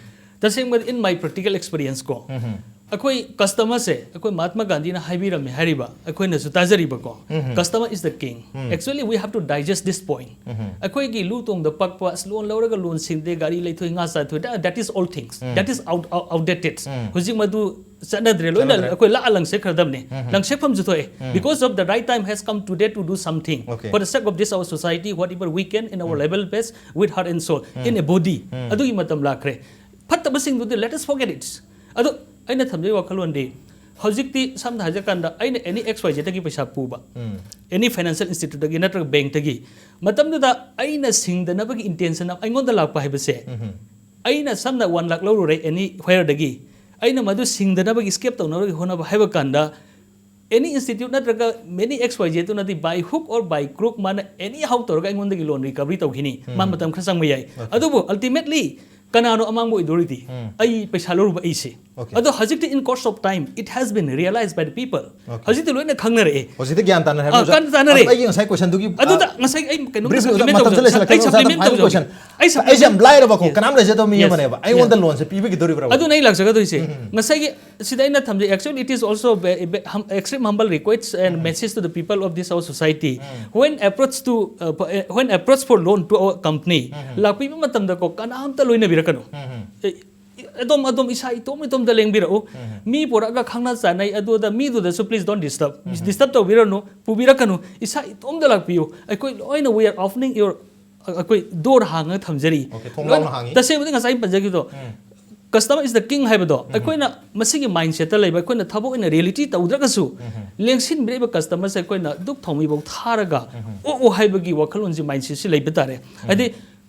ꯇꯁꯦꯡꯕ, in my practical experience ꯀꯣ, ꯑꯩꯈꯣꯏ ꯀꯁꯇꯃꯔꯁꯦ ꯑꯩꯈꯣꯏ ꯃꯍꯥꯇꯃꯥ ꯒꯥꯟꯙꯤꯅ ꯍꯥꯏꯕꯤꯔꯝꯃꯦ ꯍꯥꯏꯔꯤꯕ ꯑꯩꯈꯣꯏꯅꯁꯨ ꯇꯥꯖꯔꯤꯕꯀꯣ, customer is the king. Actually, we have to digest this point. ꯑꯩꯈꯣꯏꯒꯤ ꯂꯨ ꯇꯣꯡꯗ ꯄꯛꯄ, ꯑꯁ, ꯂꯣꯟ ꯂꯧꯔꯒ ꯂꯣꯟ ꯁꯤꯡꯗꯦ, ꯒꯥꯔꯤ ꯂꯩꯊꯣꯛꯏ, ꯉꯥ ꯆꯥꯊꯣꯛꯏ, that is all things, that is out, outdated. ꯍꯧꯖꯤꯛ ꯃꯗꯨ ꯆꯠꯅꯗ꯭ꯔꯦ, ꯂꯣꯏꯅ ꯑꯩꯈꯣꯏ ꯂꯥꯛꯑ ꯂꯪꯁꯦ ꯈꯔꯗꯝꯅꯦ. ꯂꯪꯁꯦ ꯐꯝꯁꯨ ꯊꯣꯛꯑꯦ. Because of the right time has come today to do something for the sake of this our society, whatever we can in our level best with heart and soul in a body. ꯑꯗꯨꯒꯤ ꯃꯇꯝ ꯂꯥꯛꯈ꯭ꯔꯦ. ꯐꯠꯇꯕꯁꯤꯡꯗꯨꯗꯤ let us forget it. ꯑꯗꯣ ꯑꯩꯅ ꯊꯝꯖꯩ ꯋꯥꯈꯜꯂꯣꯟꯗꯤ, ꯍꯧꯖꯤꯛꯇꯤ ꯁꯝꯅ ꯍꯥꯏꯖ ꯀꯥꯟꯗ ꯑꯩꯅ any X Y Zꯗꯒꯤ ꯄꯩꯁꯥ ꯄꯨꯕ, any financial instituteꯗꯒꯤ ꯅꯠꯇ꯭ꯔꯒ bankꯇꯒꯤ, ꯃꯇꯝꯗꯨꯗ ꯑꯩꯅ ꯁꯤꯡꯗꯅꯕꯒꯤ intention ꯑꯃ ꯑꯩꯉꯣꯟꯗ ꯂꯥꯛꯄ ꯍꯥꯏꯕꯁꯦ, ꯑꯩꯅ ꯁꯝꯅ one lakh ꯂꯧꯔꯨꯔꯦ any whereꯗꯒꯤ, ꯑꯩꯅ ꯃꯗꯨ ꯁꯤꯡꯗꯅꯕꯒꯤ escape ꯇꯧꯅꯕꯒꯤ ꯍꯣꯠꯅꯕ ꯍꯥꯏꯕ ꯀꯥꯟꯗ, any institute ꯅꯠꯇ꯭ꯔꯒ many X Y Zꯗꯨꯅꯗꯤ by hook or by crook ꯃꯥꯅ anyhow ꯇꯧꯔꯒ ꯑꯩꯉꯣꯟꯗꯒꯤ loan recovery ꯇꯧꯈꯤꯅꯤ, ꯃꯥ ꯃꯇꯝ ꯈꯔ ꯆꯪꯕ ꯌꯥꯏ. ꯑꯗꯨꯕꯨ ultimately ꯀꯅꯥꯅꯣ ꯑꯃꯥꯡꯕ ꯑꯣꯏꯗꯣꯔꯤꯗꯤ? ꯑꯩ ꯄꯩꯁꯥ ꯂꯧꯔꯨꯕ ꯑꯩꯁꯦ. ꯑꯗꯣ ꯍꯧꯖꯤꯛꯇꯤ in course of time it has been realized by the people. ꯍꯧꯖꯤꯛꯇꯤ ꯂꯣꯏꯅ ꯈꯪꯅꯔꯛꯑꯦ. ꯍꯧꯖꯤꯛꯇꯤ ꯒ꯭ꯌꯥꯟ ꯇꯥꯅꯔꯦ ꯍꯥꯏꯕ ꯑꯥ, ꯅꯠꯇ꯭ꯔꯣ? ꯒ꯭ꯌꯥꯟ ꯇꯥꯅꯔꯦ. ꯑꯗꯣ ꯑꯩꯒꯤ ꯉꯁꯥꯏ questionꯗꯨꯒꯤ, ꯑꯗꯨꯗ ꯑꯥ, ꯉꯁꯥꯏ ꯑꯩ ꯀꯩꯅꯣꯝ brief ꯑꯣꯏꯅ supplement ꯃꯇꯝꯁꯨ ꯇꯧꯖꯒꯦ. ꯂꯩꯁꯤꯜꯂꯛꯇ꯭ꯔꯦ, ꯑꯩ ꯑꯣꯖꯥꯗ supplement final ꯇꯧꯖꯒꯦ. Question. ꯑꯩ supplement ꯑꯩꯁꯦ ꯌꯥꯝ ꯂꯥꯏꯔꯕꯀꯣ, yes, ꯀꯅꯥꯝ ꯂꯩꯖꯗꯕ ꯃꯤ yes, ꯑꯃꯅꯦꯕ. ꯑꯩꯉꯣꯟꯗ yes. Loanꯁꯦ ꯄꯤꯕꯤꯒꯗꯧꯔꯤꯕ꯭ꯔꯕ? ꯑꯗꯨꯅ ꯑꯩ ꯂꯥꯛꯆꯒꯗꯣꯏꯁꯦ. ꯉꯁꯥꯏꯒꯤ ꯁꯤꯗ ꯑꯩꯅ ꯊꯝꯖꯩ, actually, it is also a, a hum-, extreme humble request and message to the people of this our society. When approach to, uh, when approach for loan to our company, ꯂꯥꯛꯄꯤꯕ ꯃꯇꯝꯗꯀꯣ, ꯀꯅꯥꯝꯇ ꯂꯣꯏꯅꯕꯤꯔꯛꯀꯅꯨ. ꯑꯦ, ꯑꯗꯣꯝ, ꯑꯗꯣꯝ ꯏꯁꯥ ꯏꯇꯣꯝ ꯏꯇꯣꯝꯇ ꯂꯦꯡꯕꯤꯔꯛꯎ. ꯃꯤ ꯄꯨꯔꯛꯑꯒ ꯈꯪꯅ ꯆꯥꯟꯅꯩ, ꯑꯗꯨꯗ ꯃꯤꯗꯨꯗꯁꯨ please don't disturb. Disturb ꯇꯧꯕꯤꯔꯅꯨ, ꯄꯨꯕꯤꯔꯛꯀꯅꯨ. ꯏꯁꯥ ꯏꯇꯣꯝꯇ ꯂꯥꯛꯄꯤꯌꯨ. ꯑꯩꯈꯣꯏ ꯂꯣꯏꯅ we are opening your, ꯑꯩꯈꯣꯏ door ꯍꯥꯡꯉꯒ ꯊꯝꯖꯔꯤ. Okay, ꯊꯣꯡ ꯂꯣꯏꯅ ꯂꯥꯎꯅ ꯍꯥꯡꯉꯤ. ꯇꯁꯦꯡꯕꯗꯤ ꯉꯁꯥꯏ ꯑꯩꯅ ꯄꯟꯖꯈꯤꯕꯗꯣ, customer is the king ꯍꯥꯏꯕꯗꯣ, ꯑꯩꯈꯣꯏꯅ ꯃꯁꯤꯒꯤ mindsetꯇ ꯂꯩꯕ, ꯑꯩꯈꯣꯏꯅ ꯊꯕꯛ ꯑꯣꯏꯅ reality ꯇꯧꯗ꯭ꯔꯒꯁꯨ, ꯂꯦꯡꯁꯤꯟꯕꯤꯔꯛꯏꯕ customerꯁꯦ ꯑꯩꯈꯣꯏꯅ ꯗꯨꯛ ꯊꯥꯎꯃꯩꯐꯥꯎ ꯊꯥꯔꯒ ꯑꯣꯛꯑꯣ ꯍꯥꯏꯕꯒꯤ ꯋꯥꯈꯜꯂꯣꯟꯁꯤ, mindsetꯁꯤ ꯂꯩꯕ ꯇꯥꯔꯦ. ꯍꯥꯏꯗꯤ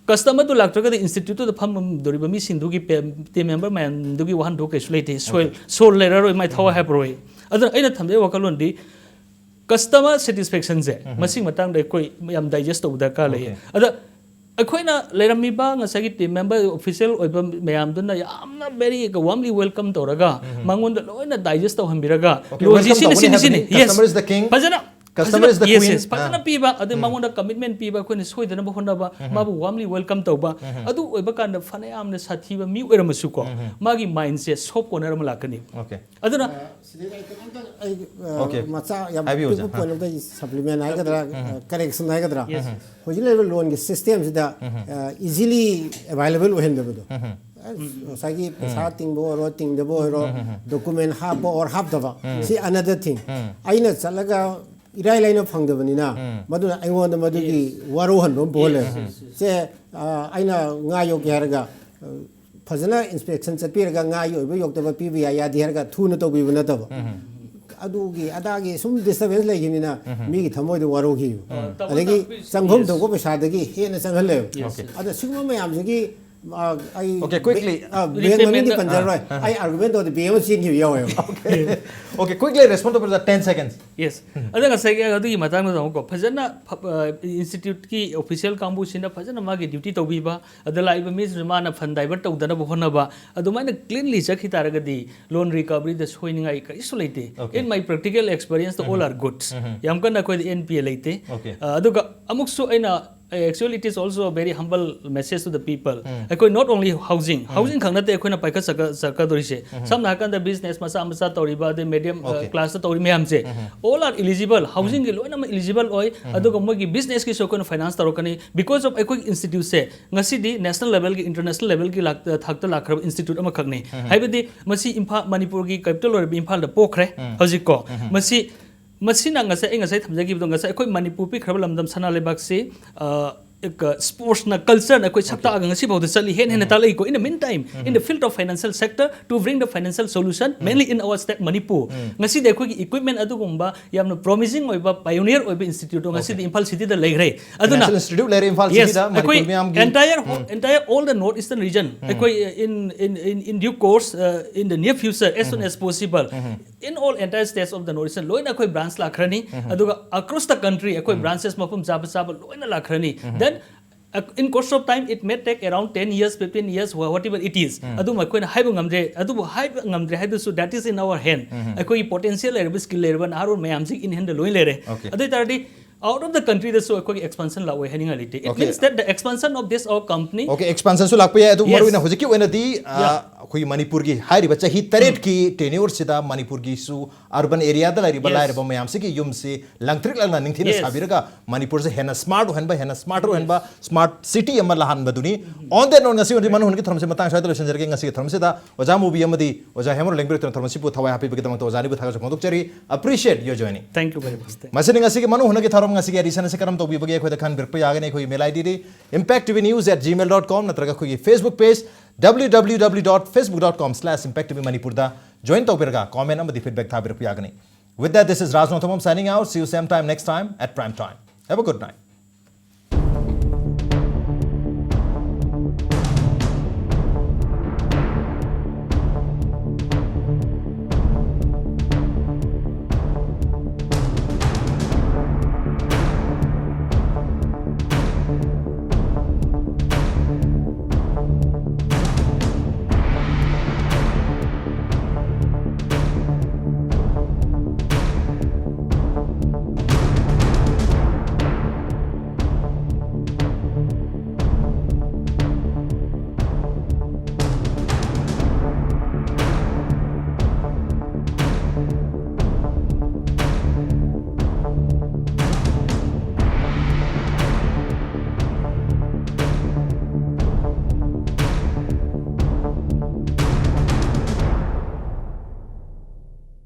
customerꯗꯨ ꯂꯥꯛꯇ꯭ꯔꯒꯗꯤ instituteꯇꯨꯗ ꯐꯝꯗꯣꯔꯤꯕ ꯃꯤꯁꯤꯡꯗꯨꯒꯤ ꯄꯦ-, team member ꯃꯌꯥꯝꯗꯨꯒꯤ ꯋꯥꯍꯟꯊꯣꯛ ꯀꯩꯁꯨ ꯂꯩꯇꯦ. ꯁꯣꯏ-, ꯁꯣꯜ ꯂꯩꯔꯔꯣꯏ, ꯃꯥꯏ ꯊꯋꯥꯏ ꯍꯥꯞꯄꯔꯣꯏ. ꯑꯗꯨꯅ ꯑꯩꯅ ꯊꯝꯖꯔꯤꯕ ꯋꯥꯈꯜꯂꯣꯟꯗꯤ customer satisfactionꯁꯦ ꯃꯁꯤꯒꯤ ꯃꯇꯥꯡꯗ ꯑꯩꯈꯣꯏ ꯌꯥꯝ digest ꯇꯧꯕ ꯗꯔꯀꯥꯔ ꯂꯩꯌꯦ꯫ Okay. ꯑꯗ ꯑꯩꯈꯣꯏꯅ ꯂꯩꯔꯝꯃꯤꯕ ꯉꯁꯥꯏꯒꯤ team member official ꯑꯣꯏꯕ ꯃꯌꯥꯝꯗꯨꯅ ꯌꯥꯝꯅ very warmly welcome ꯇꯧꯔꯒ ꯃꯉꯣꯟꯗ ꯂꯣꯏꯅ digest ꯇꯧꯍꯟꯕꯤꯔꯒ Okay, ꯂꯣꯟꯁꯤ welcome ꯁꯤꯅꯤ, ꯇꯧꯒꯅꯤ ꯁꯤꯅꯤ, ꯍꯥꯏꯕꯅꯤ, ꯁꯤꯅꯤ. Yes. Customer is the king. ꯐꯖꯅ Customer is the Yes, queen. Yes, ꯐꯖꯅ ꯄꯤꯕ, ꯑꯗꯩ ꯃꯉꯣꯟꯗ ꯀꯃꯤꯠꯃꯦꯟ ꯄꯤꯕ, ꯑꯩꯈꯣꯏꯅ ꯁꯣꯏꯗꯅꯕ ꯍꯣꯠꯅꯕ, ꯃꯥꯕꯨ ꯋꯥꯔꯝꯂꯤ ꯋꯦꯜꯀꯝ ꯇꯧꯕ꯫ ꯑꯗꯨ ꯑꯣꯏꯕ ꯀꯥꯟꯗ ꯐꯅ ꯌꯥꯝꯅ ꯁꯥꯊꯤꯕ ꯃꯤ ꯑꯣꯏꯔꯝꯃꯁꯨꯀꯣ, ꯃꯥꯒꯤ ꯃꯥꯏꯟꯁꯦ ꯁꯣꯞ ꯀꯣꯔꯅꯔ ꯑꯃ ꯂꯥꯛꯀꯅꯤ꯫ Okay. ꯑꯗꯨꯅ ꯁꯤꯗꯩꯗ ꯑꯩ ꯈꯤꯇꯪꯇꯪ ꯑꯩ ꯑ, Okay. ꯃꯆꯥ ꯌꯥꯝ ꯍꯥꯏꯕꯤꯌꯨ, ꯄꯤꯛꯄ ꯑꯣꯖꯥ. ꯄꯣꯏꯟ ꯑꯝꯇ ꯁꯄ꯭ꯂꯤꯃꯦꯟ ꯍꯥꯏꯒꯗ꯭ꯔꯥ, ꯀꯔꯦꯛꯁꯟ ꯍꯥꯏꯒꯗ꯭ꯔꯥ? Yes. ꯍꯧꯖꯤꯛ ꯂꯩꯔꯤꯕ ꯂꯣꯟꯒꯤ ꯁꯤꯁꯇꯦꯝꯁꯤꯗ ꯏꯖꯤꯂꯤ ꯑꯦꯚꯥꯏꯂꯦꯕꯜ ꯑꯣꯏꯍꯟꯗꯕꯗꯣ, ꯑ, ꯉꯁꯥꯏꯒꯤ ꯄꯩꯁꯥ ꯇꯤꯡꯕ ꯑꯣꯏꯔꯣ, ꯇꯤꯡꯗꯕ ꯑꯣꯏꯔꯣ, ꯗꯣꯀꯨꯃꯦꯟ ꯍꯥꯞꯄ ꯑꯣꯔ ꯍꯥꯞꯇꯕ, ꯁꯤ ꯑꯅꯗꯔ ꯊꯤꯡ꯫ ꯑꯩꯅ ꯆꯠꯂꯒ ꯏꯔꯥꯏ ꯂꯥꯏꯅ ꯐꯪꯗꯕꯅꯤꯅ, ꯃꯗꯨꯅ ꯑꯩꯉꯣꯟꯗ ꯃꯗꯨꯒꯤ ꯋꯥꯔꯧꯍꯟꯕ ꯑꯃ ꯄꯣꯛꯍꯜꯂꯦ꯫ ꯁꯦ, ꯑ, ꯑꯩꯅ ꯉꯥ ꯌꯣꯛꯀꯦ ꯍꯥꯏꯔꯒ, ꯑ, ꯐꯖꯅ ꯏꯟꯁꯄꯦꯛꯁꯟ ꯆꯠꯄꯤꯔꯒ ꯉꯥ ꯌꯣꯛꯏꯕ ꯌꯣꯛꯇꯕ ꯄꯤꯕ ꯌꯥꯏ ꯌꯥꯗꯦ ꯍꯥꯏꯔꯒ ꯊꯨꯅ ꯇꯧꯕꯤꯕ ꯅꯠꯇꯕ, ꯑꯗꯨꯒꯤ ꯑꯗꯥꯒꯤ ꯁꯨꯝ ꯗꯤꯁꯇꯔꯕꯦꯟꯁ ꯂꯩꯈꯤꯕꯅꯤꯅ ꯃꯤꯒꯤ ꯊꯃꯣꯏꯗꯣ ꯋꯥꯔꯧꯈꯤꯕ꯫ ꯑ, ꯇꯥꯃꯣ, ꯑꯗꯒꯤ ꯇꯥꯃꯣ, please. ꯆꯪꯐꯝ Yes. ꯊꯣꯛꯄ ꯄꯩꯁꯥꯗꯒꯤ ꯍꯦꯟꯅ ꯆꯪꯍꯜꯂꯦꯕ꯫ Yes. ꯑꯗ ꯁꯤꯒꯨꯝꯕ ꯃꯌꯥꯝꯁꯤꯒꯤ, ꯑ, ꯑꯩ Okay, quickly. ꯑ, ꯕꯦꯡ Repayment ꯃꯃꯤꯡꯗꯤ ꯗ- ꯄꯟꯖꯔꯣꯏ꯫ ꯑꯩ ꯑꯥꯔꯒꯨꯃꯦꯟ ꯇꯧꯔꯗꯤ ꯕꯦꯡ ꯑꯃ ꯆꯦꯟꯈꯤꯕ ꯌꯥꯎꯋꯦꯕ꯫ Okay, quickly respond to the ten seconds. Yes. ꯑꯗ ꯉꯁꯥꯏꯒꯤ ꯑꯗꯨꯒꯤ ꯃꯇꯥꯡꯗ ꯑꯃꯨꯛꯀꯣ, ꯐꯖꯅ ꯐ-, ꯑ, ꯏꯟꯁꯇꯤꯇ꯭ꯌꯨꯠꯀꯤ ꯑꯣꯐꯤꯁꯤꯌꯦꯜ ꯀꯥꯡꯕꯨꯁꯤꯅ ꯐꯖꯅ ꯃꯥꯒꯤ ꯗ꯭ꯌꯨꯇꯤ ꯇꯧꯕꯤꯕ, ꯑꯗ ꯂꯥꯛꯏꯕ ꯃꯤꯁꯤꯡꯁꯨ ꯃꯥꯅ ꯐꯟ ꯗꯥꯏꯚꯔꯠ ꯇꯧꯗꯅꯕ ꯍꯣꯠꯅꯕ, ꯑꯗꯨꯃꯥꯏꯅ ꯀ꯭ꯂꯤꯟꯂꯤ ꯆꯠꯈꯤ ꯇꯥꯔꯒꯗꯤ ꯂꯣꯟ ꯔꯤꯀꯚꯔꯤꯗ ꯁꯣꯏꯅꯤꯡꯉꯥꯏ ꯀꯔꯤꯁꯨ ꯂꯩꯇꯦ꯫ Okay. In my practical experience, all are good. ꯌꯥꯝ ꯀꯟꯅ ꯑꯩꯈꯣꯏꯗ ꯑꯦꯟ ꯄꯤ ꯑꯦ ꯂꯩꯇꯦ꯫ Okay. ꯑ, ꯑꯗꯨꯒ ꯑꯃꯨꯛꯁꯨ ꯑꯩꯅ, actually it is also a very humble message to the people. ꯑꯩꯈꯣꯏ not only housing, housing ꯈꯛ ꯅꯠꯇꯦ ꯑꯩꯈꯣꯏꯅ ꯄꯥꯏꯈꯠ ꯆꯠꯀ-, ꯆꯠꯀꯗꯧꯔꯤꯁꯦ꯫ ꯁꯝꯅ ꯍꯥꯏꯔꯀꯥꯟꯗ ꯕꯤꯖꯤꯅꯦꯁ ꯃꯆꯥ ꯃꯆꯥ ꯇꯧꯔꯤꯕ, ꯑꯗꯩ ꯃꯦꯗꯤꯌꯝ Okay. ꯀ꯭ꯂꯥꯁꯇ ꯇꯧꯔꯤ ꯃꯌꯥꯝꯁꯦ, all are eligible. ꯍꯥꯎꯁꯤꯡꯒꯤ ꯂꯣꯏꯅꯃꯛ ꯏꯂꯤꯖꯤꯕꯜ ꯑꯣꯏ꯫ ꯑꯗꯨꯒ ꯃꯣꯏꯒꯤ ꯕꯤꯖꯤꯅꯦꯁꯀꯤꯁꯨ ꯑꯩꯈꯣꯏꯅ ꯐꯥꯏꯅꯥꯟꯁ ꯇꯧꯔꯛꯀꯅꯤ, because of ꯑꯩꯈꯣꯏꯒꯤ ꯏꯟꯁꯇꯤꯇ꯭ꯌꯨꯠꯁꯦ ꯉꯁꯤꯗꯤ ꯅꯦꯁꯅꯦꯜ ꯂꯦꯚꯦꯜꯒꯤ, ꯏꯟꯇꯔꯅꯦꯁꯅꯦꯜ ꯂꯦꯚꯦꯜꯒꯤ ꯂꯥꯛ-, ꯊꯥꯛꯇ ꯂꯥꯛꯈ꯭ꯔꯕ ꯏꯟꯁꯇꯤꯇ꯭ꯌꯨꯠ ꯑꯃꯈꯛꯅꯤ꯫ ꯍꯥꯏꯕꯗꯤ ꯃꯁꯤ ꯏꯝꯐꯥꯜ, ꯃꯅꯤꯄꯨꯔꯒꯤ ꯀꯦꯄꯤꯇꯦꯜ ꯑꯣꯏꯔꯤꯕ ꯏꯝꯐꯥꯜꯗ ꯄꯣꯛꯈ꯭ꯔꯦ ꯍꯧꯖꯤꯛꯀꯣ꯫ ꯃꯁꯤ, ꯃꯁꯤꯅ ꯉꯁꯥꯏ, ꯑꯩ ꯉꯁꯥꯏ ꯊꯝꯖꯈꯤꯕꯗꯣ, ꯉꯁꯥꯏ ꯑꯩꯈꯣꯏ ꯃꯅꯤꯄꯨꯔ ꯄꯤꯛꯈ꯭ꯔꯕ ꯂꯝꯗꯝ ꯁꯅꯥ ꯂꯩꯕꯥꯛꯁꯤ, ꯑ, ꯁ꯭ꯄꯣꯔꯠꯁꯅ, ꯀꯜꯆꯔꯅ ꯑꯩꯈꯣꯏ ꯁꯛ ꯇꯥꯛꯑꯒ ꯉꯁꯤ ꯐꯥꯎꯗ ꯆꯠꯂꯤ, ꯍꯦꯟꯅ ꯍꯦꯟꯅ ꯇꯥꯛꯂꯛꯏꯀꯣ꯫ In the meantime, in the field of financial sector, to bring the financial solution, mainly in our state Manipur. ꯉꯁꯤꯗꯤ ꯑꯩꯈꯣꯏꯒꯤ ꯏꯀ꯭ꯋꯤꯞꯃꯦꯟ ꯑꯗꯨꯒꯨꯝꯕ ꯌꯥꯝꯅ ꯄ꯭ꯔꯣꯃꯤꯁꯤꯡ ꯑꯣꯏꯕ, ꯄꯥꯏꯑꯣꯅꯤꯌꯔ ꯑꯏꯕ ꯏꯟꯁꯇꯤꯇ꯭ꯌꯨꯠꯇꯣ ꯉꯁꯤꯗꯤ ꯏꯝꯐꯥꯜ ꯁꯤꯇꯤꯗ ꯂꯩꯈ꯭ꯔꯦ꯫ ꯑꯗꯨꯅ, National Institute ꯂꯩꯔꯦ ꯏꯝꯐꯥꯜ yes, ꯁꯤꯇꯤꯗ, ꯑꯩꯈꯣꯏ ꯃꯅꯤꯄꯨꯔ ꯃꯤꯌꯥꯝꯒꯤ. Entire whole, entire all the North Eastern region, ꯑꯩꯈꯣꯏ in, in, in, in due course, uh, in the near future, as soon as possible, in all entire states of the North Eastern, ꯂꯣꯏꯅ ꯑꯩꯈꯣꯏ branch ꯂꯥꯛꯈ꯭ꯔꯅꯤ꯫ ꯑꯗꯨꯒ across the country ꯑꯩꯈꯣꯏ ꯕ꯭ꯔꯥꯟꯁꯦꯁ ꯃꯐꯝ ꯆꯥꯕ ꯆꯥꯕ ꯂꯣꯏꯅ ꯂꯥꯛꯈ꯭ꯔꯅꯤ꯫ Then In course of time, it may take around ten years, fifteen years, whatever it is. ꯑꯗꯨꯝ ꯑꯩꯈꯣꯏꯅ ꯍꯥꯏꯕ ꯉꯝꯗ꯭ꯔꯦ꯫ ꯑꯗꯨꯕꯨ ꯍꯥꯏꯕ ꯉꯝꯗ꯭ꯔꯦ ꯍꯥꯏꯗꯨꯁꯨ, that is in our hand. ꯑꯩꯈꯣꯏꯒꯤ ꯄꯣꯇꯦꯟꯁꯤꯌꯦꯜ ꯂꯩꯔꯕ, ꯁ꯭ꯀꯤꯜ ꯂꯩꯔꯕ ꯅꯍꯥꯔꯣꯜ ꯃꯌꯥꯝꯁꯤ in hand ꯂꯣꯏ ꯂꯩꯔꯦ꯫ Okay. ꯑꯗꯨ ꯑꯣꯏ ꯇꯥꯔꯗꯤ, out of the country ꯗꯁꯨ ꯑꯩꯈꯣꯏꯒꯤ ꯑꯦꯛꯁꯄꯥꯟꯁꯟ ꯂꯥꯛꯑꯣꯏ ꯍꯥꯏꯅꯤꯡꯉꯥꯏ ꯂꯩꯇꯦ꯫ It Okay. means that the expansion of this our company. Okay, expansion ꯁꯨ ꯂꯥꯛꯄ ꯌꯥꯏ꯫ ꯑꯗꯨ Yes. ꯃꯔꯨꯑꯣꯏꯅ ꯍꯧꯖꯤꯛꯀꯤ ꯑꯣꯏꯅꯗꯤ, ꯑ, Yeah. ꯑꯩꯈꯣꯏ ꯃꯅꯤꯄꯨꯔꯒꯤ ꯍꯥꯏꯔꯤꯕ ꯆꯍꯤ ꯇꯔꯦꯠꯀꯤ tenure ꯁꯤꯗ ꯃꯅꯤꯄꯨꯔꯒꯤꯁꯨ urban area ꯗ ꯂꯩꯔꯤꯕ Yes. ꯂꯥꯏꯔꯕ ꯃꯌꯥꯝꯁꯤꯒꯤ ꯌꯨꯝꯁꯤ ꯂꯪꯇ꯭ꯔꯤꯛ ꯂꯪꯅ ꯅꯤꯡꯊꯤꯅ Yes. ꯁꯥꯕꯤꯔꯒ ꯃꯅꯤꯄꯨꯔꯁꯦ ꯍꯦꯟꯅ smart ꯑꯣꯏꯍꯟꯕ, ꯍꯦꯟꯅ smart ꯑꯣꯏꯍꯟꯕ smart city ꯑꯃ ꯂꯥꯛꯍꯟꯕꯗꯨꯅꯤ꯫ On that note, ꯉꯁꯤ ꯑꯣꯏꯅꯗꯤ ꯃꯅꯨꯡ ꯍꯨꯟꯒꯤ ꯊꯧꯔꯝꯁꯤ ꯃꯇꯥꯡ ꯁ꯭ꯋꯥꯏꯗ ꯂꯣꯏꯁꯤꯟꯖꯔꯒꯦ꯫ ꯉꯁꯤꯒꯤ ꯊꯧꯔꯝꯁꯤꯗ ꯑꯣꯖꯥ ꯃꯨꯕꯤ ꯑꯃꯗꯤ ꯑꯣꯖꯥ ꯍꯦꯃꯔ ꯂꯦꯡꯕꯤꯔꯛꯇꯨꯅ ꯊꯧꯔꯝ ꯑꯁꯤꯕꯨ ꯊꯋꯥꯏ ꯍꯥꯞꯄꯤꯕꯒꯤꯗꯃꯛꯇ ꯑꯣꯖꯥ ꯑꯅꯤꯕꯨ ꯊꯥꯒꯠꯆꯕ ꯐꯣꯡꯗꯣꯛꯆꯔꯤ꯫ Appreciate your joining. Thank you very much. Thank you. ꯃꯁꯤꯅ ꯉꯁꯤꯒꯤ ꯃꯅꯨꯡ ꯍꯨꯟꯒꯤ ꯊꯧꯔꯝ, ꯉꯁꯤꯒꯤ edition ꯑꯁꯤ ꯀꯔꯝ ꯇꯧꯕꯤꯕꯒꯦ ꯑꯩꯈꯣꯏꯗ ꯈꯟꯕꯤꯔꯛꯄ ꯌꯥꯒꯅꯤ꯫ ꯑꯩꯈꯣꯏꯒꯤ email ID D impact T V news at gmail dot com ꯅꯠꯇ꯭ꯔꯒ ꯑꯩꯈꯣꯏꯒꯤ Facebook page W W W dot facebook dot com slash impact T V Manipur ꯗ join ꯇꯧꯕꯤꯔꯒ comment ꯑꯃꯗꯤ feedback ꯊꯥꯕꯤꯔꯛꯄ ꯌꯥꯒꯅꯤ꯫ With that, this is Raj Nongthombam signing out. See you same time next time at prime time. Have a good night.